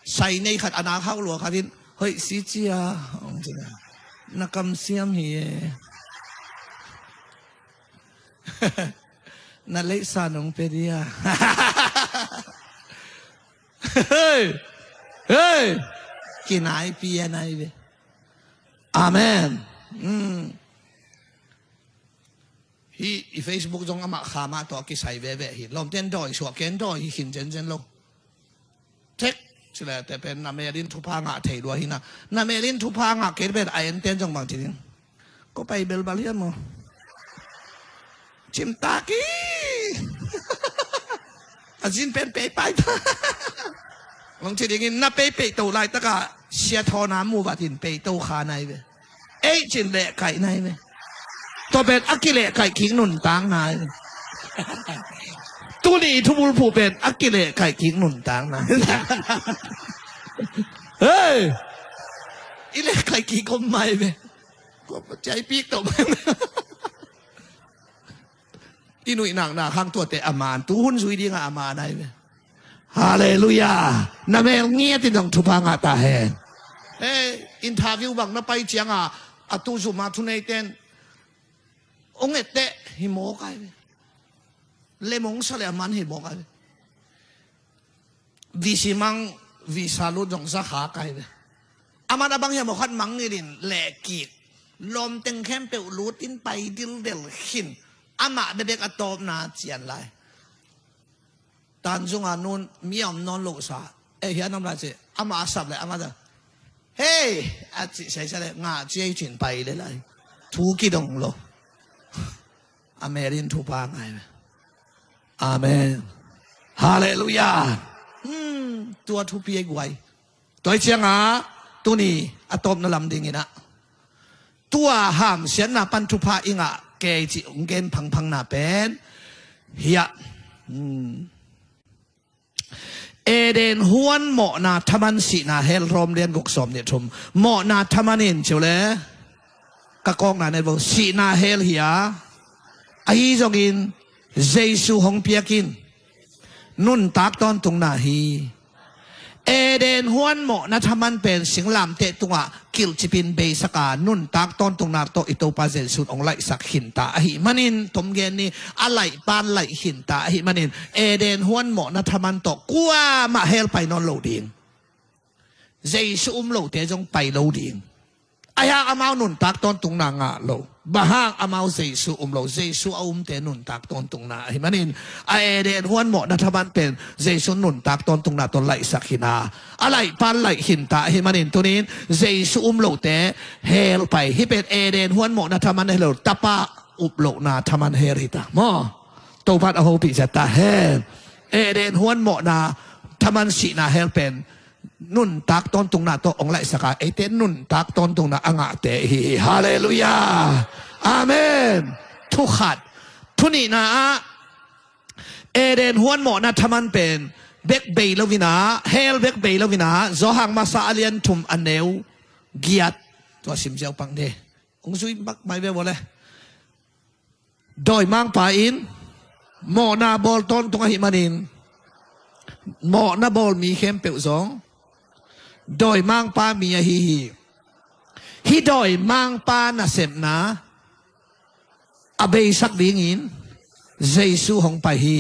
Sai nei khat a nak hauh lua khat in, "Hoih si cia," hong ci na. "Na kamsiam hi e. Na leihsa nong pe dia." Hei! Hei! Kinaipi a nai ve. Amen. Mm. Hi, i Facebook zong amah kha mah tawh a kisai veve hi. Lawmten dawi suah ken dawi hi khin zenzen lo. Tek, ci lete pen na melin thupha ngah thei lua hi na. Na melin thupha ngah kei pen a enten zong bang ci ding. Ko pai belbal hiam maw? Cimtak hi. A zin pen peipai ta. Bang ci dingin na peipeih to laitaka sia thawna mu vatin pei to kha nai ve. Ei cin lehkaih nai ve. Tua pen a kilehkaih kik nuntak nai ve. Tuni thubulphuh pen a kilehkaih kik nuntak nai. Hei! I lehkaih kik om mai ve. Kua ciaipik to mai ve. I nuihnak nak hang tuate a man, tuhun zui dingah a man ahi ve. Halleluiah. Na mel ngiatin zong thupha ngah ta hen. Eh, interview bang na pai cianga a tu zuma thuneiten ong etteh hi mawk ahi ve. Lemong sa le a man hi mawk ahi ve. Visi mang, visa lut zong za kha kai ve. Aman a bang hiam aw khat mang ngilin lehkik. Lawmteng khempeuh lutin pai dildel khin. Amah bebek a tawpna cian lai. Tanzunga nun mi a om nawn loh sa. Eh, hian om lai ci. Amah a sap le amah za. Hei! A ci saisa le ngah ciai cin pai le lai. Thu kidong lo. A melin thupha ngai ve. Amen. Halleluiah. Hmm, tua thupi ei guai. Tua hi cianga tuni a tawpna lam dinginah tua hamsiatna pan thupha i ngah kei cih hong gen phangphangna pen hiah. Hmm. Eden huan mawhna thaman sihna hell Rom lian guk sawm nih thum. Mawhna thaman in ciu le ka kawkna net vo sihna hell hi a, ahi zongin Jesu hong piakin nuntak tawntungna hi. Eden huan mawhna thaman pen singlamteh tungah kilhcipin beisaka nuntak tawntungna tawh i Topa Jesu in hong laihsak khinta ahi manin tomgen ni a laihpan laih khinta ahi manin Eden huan mawhna thaman tawh kuamah hell pai nawn lo ding. Jesu um lote zong pai lo ding. Ahi hang amau nuntak tawntungna ngah lo. Bang hang amau Jesu um lo. Jesu a umte nuntak tawntungna ahi manin a Eden huan mawhna thaman pen Jesu nuntak tawntungna tawh laihsak khin a, a laihpan laih khinta ahi manin tunin Jesu um lote hell pai. Hih pen Eden huan mawhna thaman ahi lo. Tapa up lohna thaman hell hita maw? Topan a hopih zia ta hen. Eden huan mawhna thaman sihna hell pen nuntak tawntungna tawh hong laihsaka eite nuntak tawntungna a ngahte ihi hi. Halleluiah. Amen. Thukhat. Thunihna ah Eden huan mawhna thaman pen bek bei loinah hell bek bei loinah Zawhang masa a lian thum a neu giat tua simziau pang de. Hong zui bak mai ve vawle. Dawimangpa in mawhna bawl tawntung ahi manin mawhna bawl mi khempeuh zong dawimangpa mi ahi hi. Hih dawimangpa nasepna a beisak dingin Jesu hong pai hi.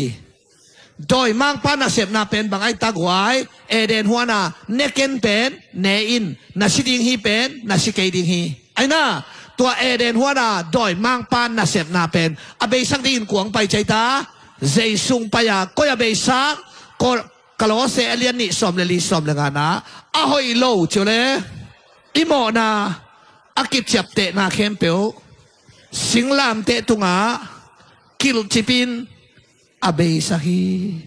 Dawimangpa nasepna pen bang ahi ta guai? Eden huana ne ken pen ne in, na si ding hi pen na si kei ding hi. Aina tua Eden huana dawimangpa nasepna pen a beisak dingin kuang pai cei ta? Jesu hong pai a koi a beisak? Kolose a lian nih sawm le li sawm le ngana a hoih lo ciu le i mawhna a kiciaptehna khempeuh singlamteh tungah kilhcipin a beisak hi.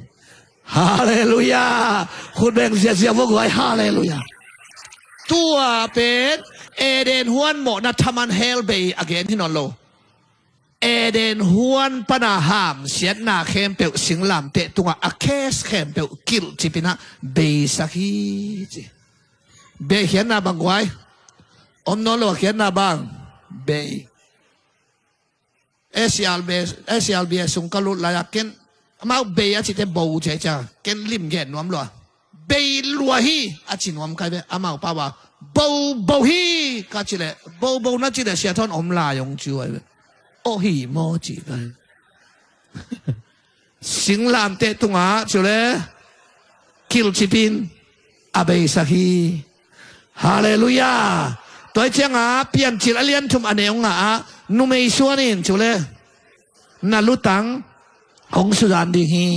Halleluiah. Khut beng ziahziah vua guai. Halleluiah. Tua pen Eden huan mawhna thaman hell bei a gen hi nawn lo. Eden huan pana hamsiatna khempeuh singlamteh tungah a kes khempeuh kilhcipinah beisak hi ci. Bei khiatna bang guai? Om nawn lo a khiatna bang? Bei. A C R B, A C R B sung ka lut lai-a ken amau bei a cite bo cia cia ken lim gen nuam lua. Bei lua hi a ci nuam kai ve. Amau pau a bo bo hi ka ci leh bo bo na ci leh sia thawn om lai ong ci uai ve. Aw hi maw ci kai. Singlamteh tungah cu le kilhcipin a beisak hi. Halleluiah. Tua hi cianga Piancil a lian thum a neu nga ah numei suan in cu le na lutang hong suzan ding hi.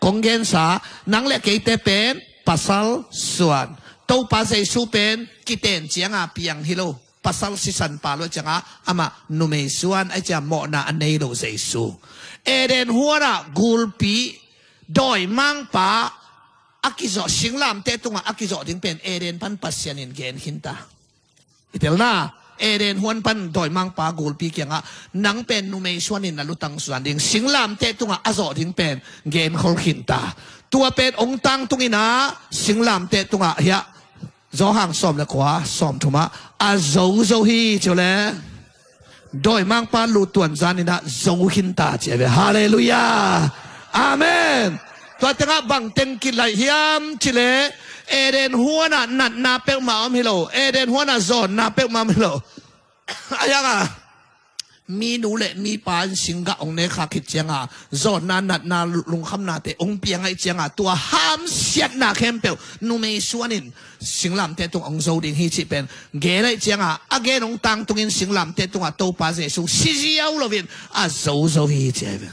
Kong gensa nang le keite pen pasal suan. Topa Jesu pen kiten cianga piang hi lo. Pasal sisan pa lo cianga amah numei suan ai cia mawhna a nei lo Jesu. Eden huanah gulpi dawimangpa a kizawh singlamteh tungah a kizawh ding pen Eden pan Pasian in gen khinta. I telna Eden huan pan dawimangpa gulpi kiangah nang pen numei suanin na lutang suan ding singlamteh tungah a zawh ding pen genkhol khinta. Tua pen ong tangtunginah singlamteh tungah hiah Zawhang sawm le kua sawm thumah a zozo hi cu le dawimangpa lutuan zaninah zo khinta ci a ve. Halleluiah. Amen. Tua tengah bangteng kilaih hiam ci le Eden huanah natna peuhmah om hi lo. Eden huanah zawnna peuhmah om hi lo. A hianga mi nu le mi pa in singgah ong nekhak khit cianga zawnna natna lungkhamnate ong piang aih cianga tua hamsiatna khempeuh numei suanin singlamteh tung ong zo ding hi cih pen gen aih cianga a gen ong tangtungin singlamteh tungah Topa Jesu siziau loin a zozo hi ci aih ve.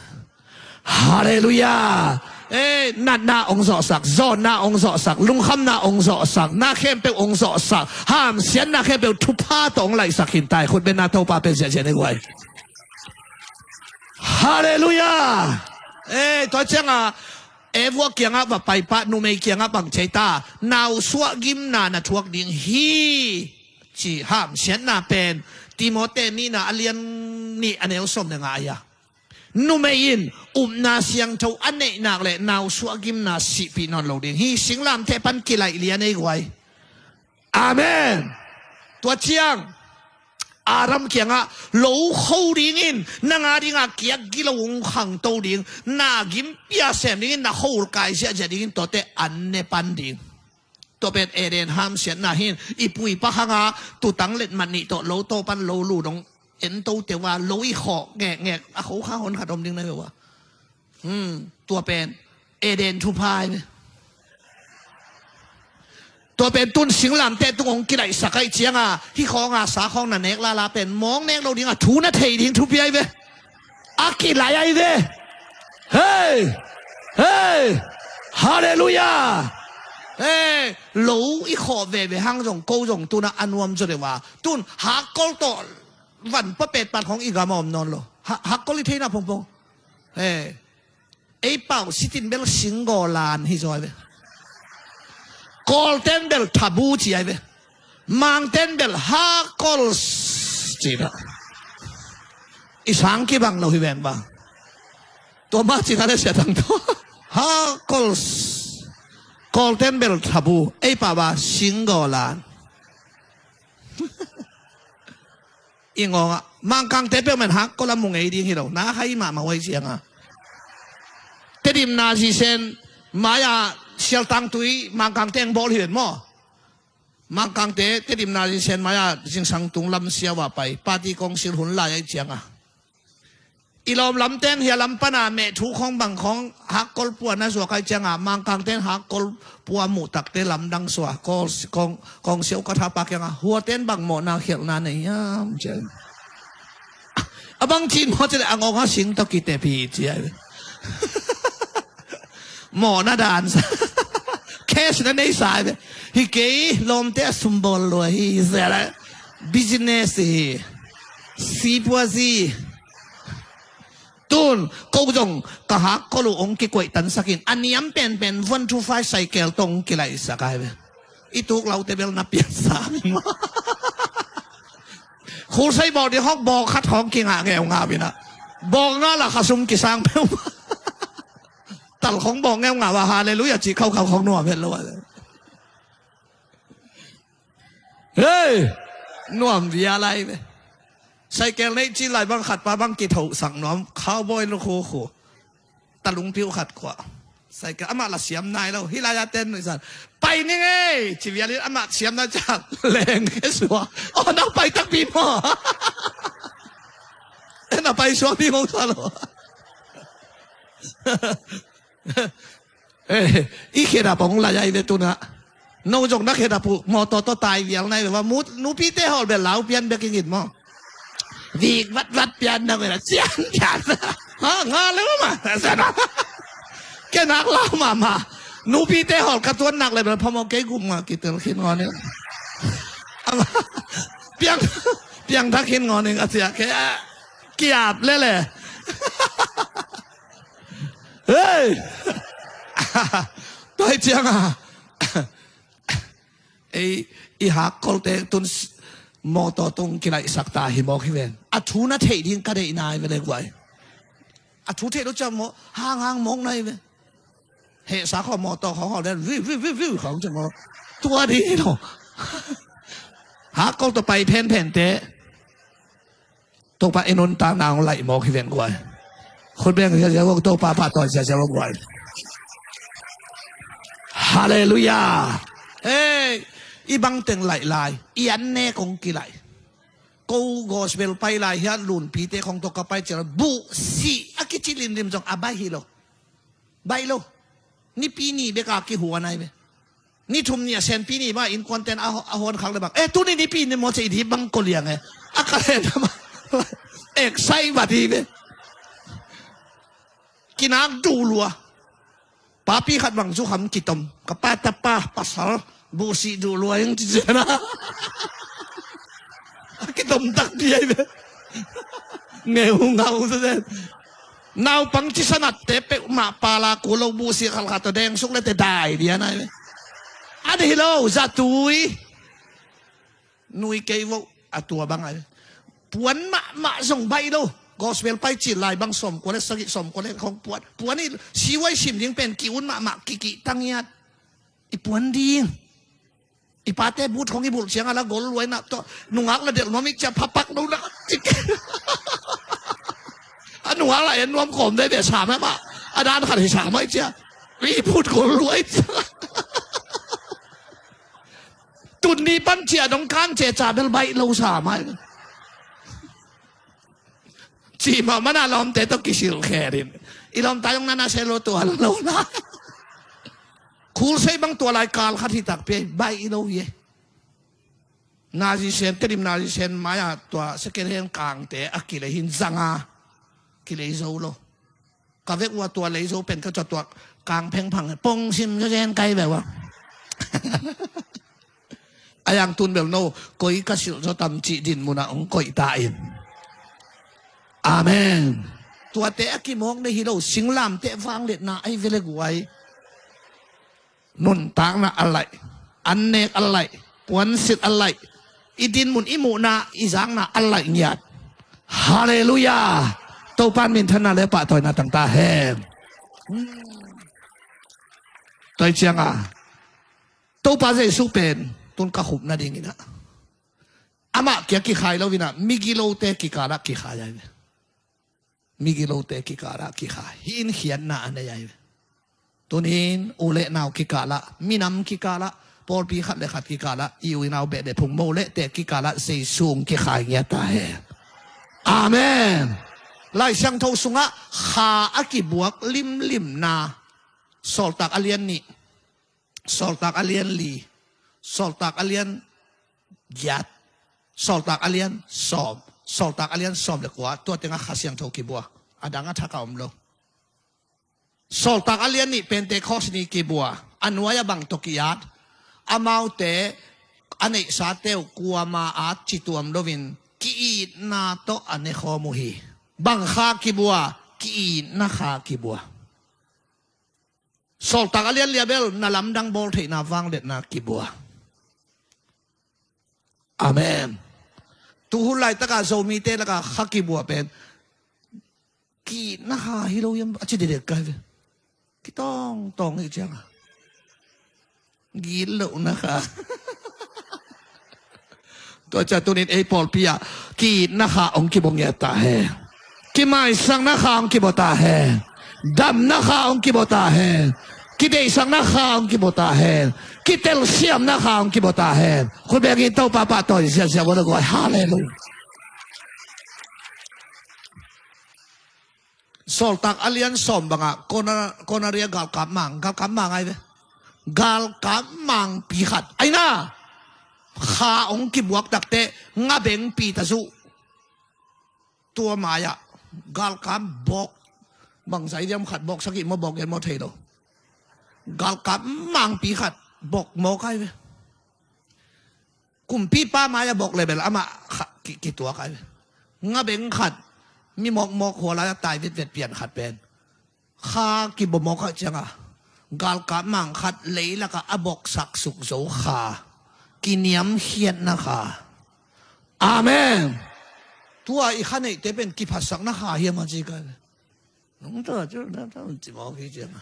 Halleluiah. Ei, natna ong zawhsak, zawnna ong zawhsak, lungkhamna ong zawhsak, na khempeuh ong zawhsak, hamsiatna khempeuh thupha tawh ong laihsak khinta hi. Khutbenna Topa pen ziahziah nei guai. Halleluiah. Ei, tua cianga Eva kiangah va paipah numei kiangah bang ciaita nausuah gimna na thuak ding hi ci hamsiatna pen Timote nihna a lian nih a neu sawm le nga aia. Numei in upna siangtho a neihnak le nausuah gimna sihpih nawn lo ding hi. Singlamteh pan kilaih lian ei guai. Amen. Tua ciang Adam kiangah lo kho dingin nang a dingah kiak gilo ung khangto ding na gim piasem dingin na kho ulkai ziahziah dingin tuate an ne pan ding. Tua pen Eden hamsiatna hin i pui pa khanga tutang letmat nih tawh lo tawpan lo lu dong en to teuh a lo i khawh ngekngek a kho kha hon khat om ding na hi uh a. Hmm, tua pen Eden thupha hi ve. Tua pen tun singlamteh tung hong kilaihsak aih cianga hih khawnga sa khawng na nek lala pen mawng nek lo dinga thu na thei ding thupi aih ve. A kilaih aih ve. Hei, hei, halleluiah. Hei, lo i khawh veve hang zong ko zong tuna a nuam zaw deuh a tun hakkol tawh van pa petpat khawng i gam a om nawn lo. Hakkol i theina phongphong. Ei pau sitin bel singgaw lan hi zaw ai ve. Kawlten bel thabu ci ai ve. Mangten bel hakkol ci na. I sang kibang lo hi ven bang. Tua mah ci na le sia tang tua hakkol. Kawlten bel thabu ei pau ba singgaw lan. I ngawngah Mangkangte peuhmah in hakkol a mu ngei ding hi lo na hai mahmah huai cianga. Tedim nazi sen mai-ah sialtangtui Mangkangte eng bawl hi ven maw? Mangkangte Tedim nazi sen mai-ah zingsang tung lam siau ah pai party kawngsil hun lai aih cianga i lawm lamten hia lam pana meh thu khawng bang khawng hakkol pua na zuak aih cianga Mangkangten hakkol pua muhtakte lamdang sua kawng siau ka thapa kianga huaten bang mawhna khialhna nei hiam ciang. A bang cin maw cileh a ngawng a sing tawh kitep hi ci ai ve. Mawhna dan sa. Cash na nei sa ai ve. Hi kei lawmte a sumbawl lua hi zela. Business hi. Sipuazi. Tun ko zong ka hakkol uh hong kikuaihtansak in, a niam penpen one two five cycle tawh hong kilaihsak ai ve. I tuk laute bel na piansa mi maw? Khulsei bawk ding hong bawk khat hong kingah ngeungau inah, bawk nga la khasum kisang peuhmah. Tal khong bawk ngeungau a halleluiah cih khaukhau khong nuam het lo a. Hei, nuam vial ai ve. Cycle neih cil lai bang khat pa bang kithohsak nuam, cowboy lukhukhu. Talung piuh khat khua. Cycle amah la siam nai lo, hih lai-a ten nuihsan. Pai ning ei, ci vial in amah siam nai ciang leng khe sua. Aw, na pai takpi maw? Na pai suak ding hong sa lo. Eh, i khedap hong lai ai ve tunah. No zong na khedap uh mawtaw tawh tai vial nai ve va, mu nupite hawl bel lau pian bek i ngit maw? Vik vatvat pian na ve la cian pian. Ha, nga le ma. Ke nak lau mahmah. Nupite hawl ka tuan nak le bel phamawh kei gum nga kitel khin ngaw ning. Piang, piang thak khin ngaw ning a ciah kei a kiap lele. Hei! Tua hi cianga ei i hakkolte tun mawtaw tung kilaihsak ta hi mawk hi ven. A thu na theih ding ka deih nai ve le guai. A thu theih lo ciang maw hanghang mawk nai ve. Hehsa khaw mawtaw khawng hawl den viu viu viu viu khawng ciang maw tua ding hi lo. Hakkol tawh pai phenphente Topa i nuntakna hong laih mawk hi ven guai. Khut beng ziazia vok Topa pahtawi ziazia vok guai. Halleluiah. Hei, i bangteng laih lai i an nek hong kilaih. Ko gospel pai lai hiat lunpite khong tawh ka pai cial buh sih a kici limlim zong a baih hi lo. Baih lo. Nipi ni beka kihuan ai ve. Ni thum ni a senpi ni bang innkuanten a huan khak le bang e tuni nipi ni maw ci i di bang ko liang e. A ka len ama. Eksai va di ve. Kinak duh lua. Papi khat bang zu kham kitom ka pa tapa pasal buh sih duh lua ing ci ciana. A kitom takpi ai ve. Ngeungau sa den. Naupang cisa natte peuhmah pala ku lo buh sih khalkhat tawh deng suk le te dai dia nai ve. A dei hi lo zatui. Nui kei voh a tua bang ai ve. Puan mahmah zong baih lo. Gospel pai cil lai bang sawmkua le sagih sawmkua le khong puan puan i siwai sim ding pen ki-un mahmah kikih tangiat. I puan ding. I pate but khong i bulh ciang a la gol luai na tawh nungak la delh nuam i cia phapak lo na. A nungak la en nuam khawm dai ve sa mah mah. A dan khat hi sa mah i cia i but gol luai cia. Tun ni pan cia dong kan cia ca bel baih lo sa mah. Cih mah mana lawmte tawh kisilh khe rin. I lawmta zong nana se lo tuan lo na. Khulsei bang tua lai kal khat hi takpi baih i lo hi e. Nazi sen tedim nazi sen mai-ah tua second hand kangte a kilei hin zanga kilei zo lo. Ka vek ua tua lei zo pen ka tua kang phengphang pong sim zo zen kai ve ua. A yang tun bel no koi ka silh zaw tam cih din munah hong koih ta in. Amen. Tuate a kimawk na hi lo singlamteh vangliatna ai ve le guai. Nuntakna a laih, annek a laih, puansilh a laih, i dinmun i muhna i zakna a laih ngiat. Halleluiah. Topa in minthanna le pahtawina tang ta hen. Tua hi cianga Topa Jesu pen tun ka khup nadinginah amah kia kikhai loinah migilote kikalah kikhai ai ve. Migilote kikalah kikhai hi in khiatna a nei ai ve. Tunin u le nau kikalah minam kikalah pawlpi khat le khat kikalah i u i nau behdeh phung mo le te kikalah Jesu kikhai ngiat ta hen. Amen. Lai Siangtho sungah kha a kibuak limlimna Sawltak a lian nih Sawltak a lian li, Sawltak a lian giat, Sawltak a lian sawm, Sawltak a lian sawm le kua tua tengah Kha Siangtho kibua. A dang a thak a om lo. Sawltak a lian nih Pentecost ni kibua. A nuai-ah bang tawh ki-at? Amaute a neihsate uh kuama at cituam loin ki-itna tawh a nekhawm uh hi. Bang kha kibua? ki-itna kha kibua. Sawltak a lian li a bel na lamdang bawl theihna vangliatna kibua. Amen. Tu hun laitaka Zomite laka kha kibua pen ki-itna kha hi lo hiam a ci didek kai ve. Kitawngtawng hi cianga gitlohna kha. Tua cia tunin ei pawlpi ah ki-itna kha hong kibua ngiat ta hen. Kimaisakna kha hong kibua ta hen. Damna kha hong kibua ta hen. Kideisakna kha hong kibua ta hen. Kitelsiamna kha hong kibua ta hen. Khut bengin Topa pahtawi ziahziah vua le guai. Halleluiah. Sawltak a lian sawm bangah Kona-, Konaria galkap mang, galkap mang ai ve. Galkap mangpi khat aina kha hong kibuak takteh ngabengpi ta zuh. Tua mai-ah galkap bawk bangzai diam khat bawk sakih maw bawk gen maw thei lo. Galkap mangpi khat bawk mawk ai ve. Kumpipa mai-ah bawk le bel amah kha-, ki-, kituak ai ve. Ngabeng khat mi mawkmawk hua lai-ah tai vetvet pian khat pen kha kibua mawk khat cianga galkap mang khat leilakah a bawksak suk zo kha. Kiniamkhiatna kha. Amen. Tua i kha neihte pen kiphatsakna kha hiam a ci kai ve. Nungta cu na ta un ci mawk hi cianga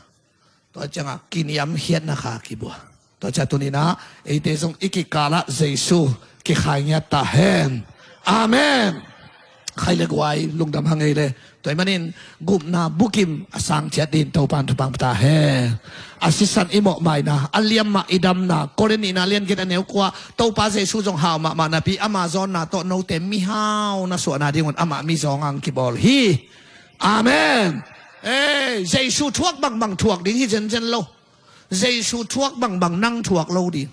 tua cianga kiniamkhiatna kha kibua. Tua cia tuninah eite zong i kikalah Jesu kikhai ngiat ta hen. Amen. Khai le guai lungdam hang ei le. Tua i manin gupna bukim a sang ciat din Topan thupang pata hen. A sisan i mawhmaina, a liammah i damna, Korin nihna lian git a neu kua, Topa Jesu zong hau mahmah napi ama zawnna tawh note mihau na suahna dingun amah mizawng ang kibawl hi. Amen. Ei, Jesu thuak bangbang thuak ding hi zenzen lo. Jesu thuak bangbang nang thuak lo ding.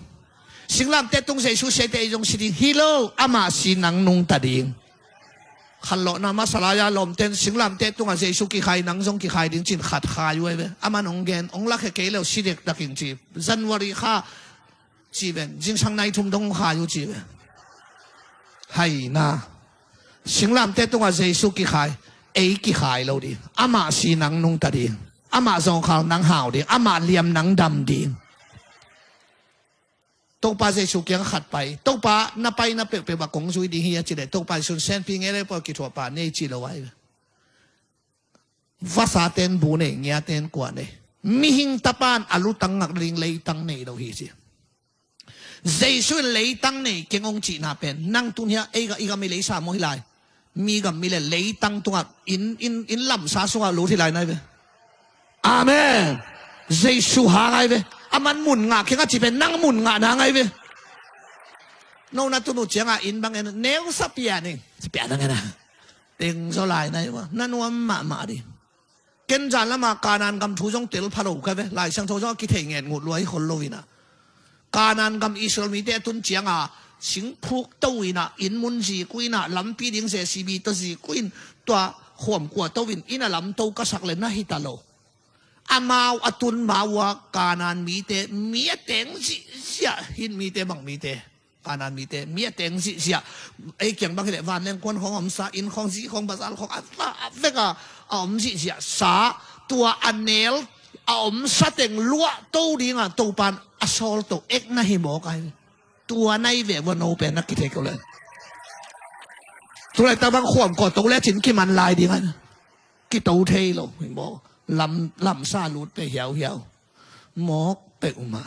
Singlamteh tung Jesu siate ei zong si ding hi lo, amah si nang nungta ding. Khanlawhna masa lai-a lawmten singlamteh tungah Jesu kikhai nang zong kikhai ding cin khat khai uh ai ve. Aman hong gen, hong lakhia kei leu si dektakin ci. January kha ci ven, zingsang nai thum dong khai uh ci ven. Haina. Singlamteh tungah Jesu kikhai, ei kikhai lo ding. Amah si nang nungta ding. Amah zawngkhal nang hau ding. Amah liam nang dam ding. Topa Jesu kiang khat pai. Topa na pai na peuhpeuh ah kong zui ding hi a ci leh Topa Jesu in senpi ngei le pawl kithuahpah nei ci lo ai ve. Vasaten bu nei, ngiaten kua nei. Mihing tapan a lutang ngak ding leitang nei lo hi ci. Jesu in leitang nei keng hong cihna pen nang tun hiah ei ga, i gam i leisa maw hi lai. Mi gam mi le leitang tungah inn, inn, inn lamsa sungah lut hi lai nai ve. Amen. Jesu hang ai ve. Aman mun ngah keng a ci pen nang mun ngah nang ai ve. No na tun uh ciangah inn bang en neusa pian ing. Pian nang en a. Teng zaw lai nai va. Na nuam mahmah ding. Ken zan lama Kanan gam thu zong tel pha lo ka ve. Lai Siangtho zong a kithei ngen ngut lua hi khol lo inah. Kanan gam Israel mite a tun cianga singphuk to inah inn mun zik uh inah lampi ding J C B tawh zik uh in tua khuam kua to in inn a lamto ka sak le na hita lo. Amau a tun mau a Kanan mite mi a teng zihziah hin mite bang mite. Kanan mite mi a teng zihziah. Ei kiang bang hileh vanleng kuan khawng a omsa, inn khawng, zih khawng, bazar khawng a, a, a veka a om zihziah sa, tua a nel a omsa teng luah to dinga Topan a sawl to ekna hi mawk ai. Tua nai ve vua no pen na kithei ko le. Tulai ta bang khuam kawh to le cin kiman lai dinga kito thei lo hi mawk. Lam, lamsa lut pe hiauhiau. Mawk peuhmah.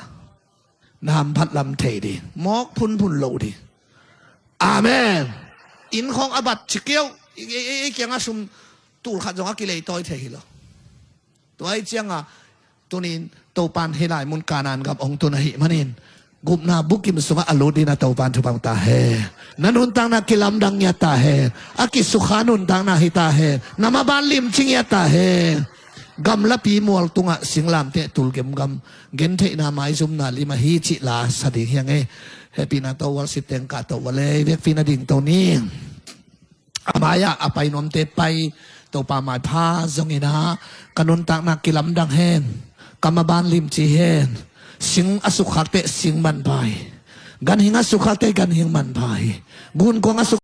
Na hamphat lam thei ding. Mawk phunphun lo ding. Amen. Inn khawng a bat ci kiau. I, i, i, i kianga sum tul khat zong a kileitawi thei hi lo. Tua i cianga tunin Topan hih lai mun Kanan gam hong tun ahih manin gupna bukim sungah a lut dina Topan thupang ta hen. Na nuntakna kilamdang ngiat ta hen. A kisukha nuntakna hi ta hen. Na maban limci ngiat ta hen. Gamlapi mual tungah singlamteh tul gemgam gentheihna maizumna lim ahi cih la sa ding hiang e. Hehpihna to worship teng kah to vale vekpi na ding to ni. A mai-ah a pai nuamte pai Topa maipha zonginah ka nuntakna kilamdang hen. Ka maban limci hen. Sing a sukhakteh sing manpha hi. Ganhing a sukhakteh ganhing manpha hi. Gunkuang a suk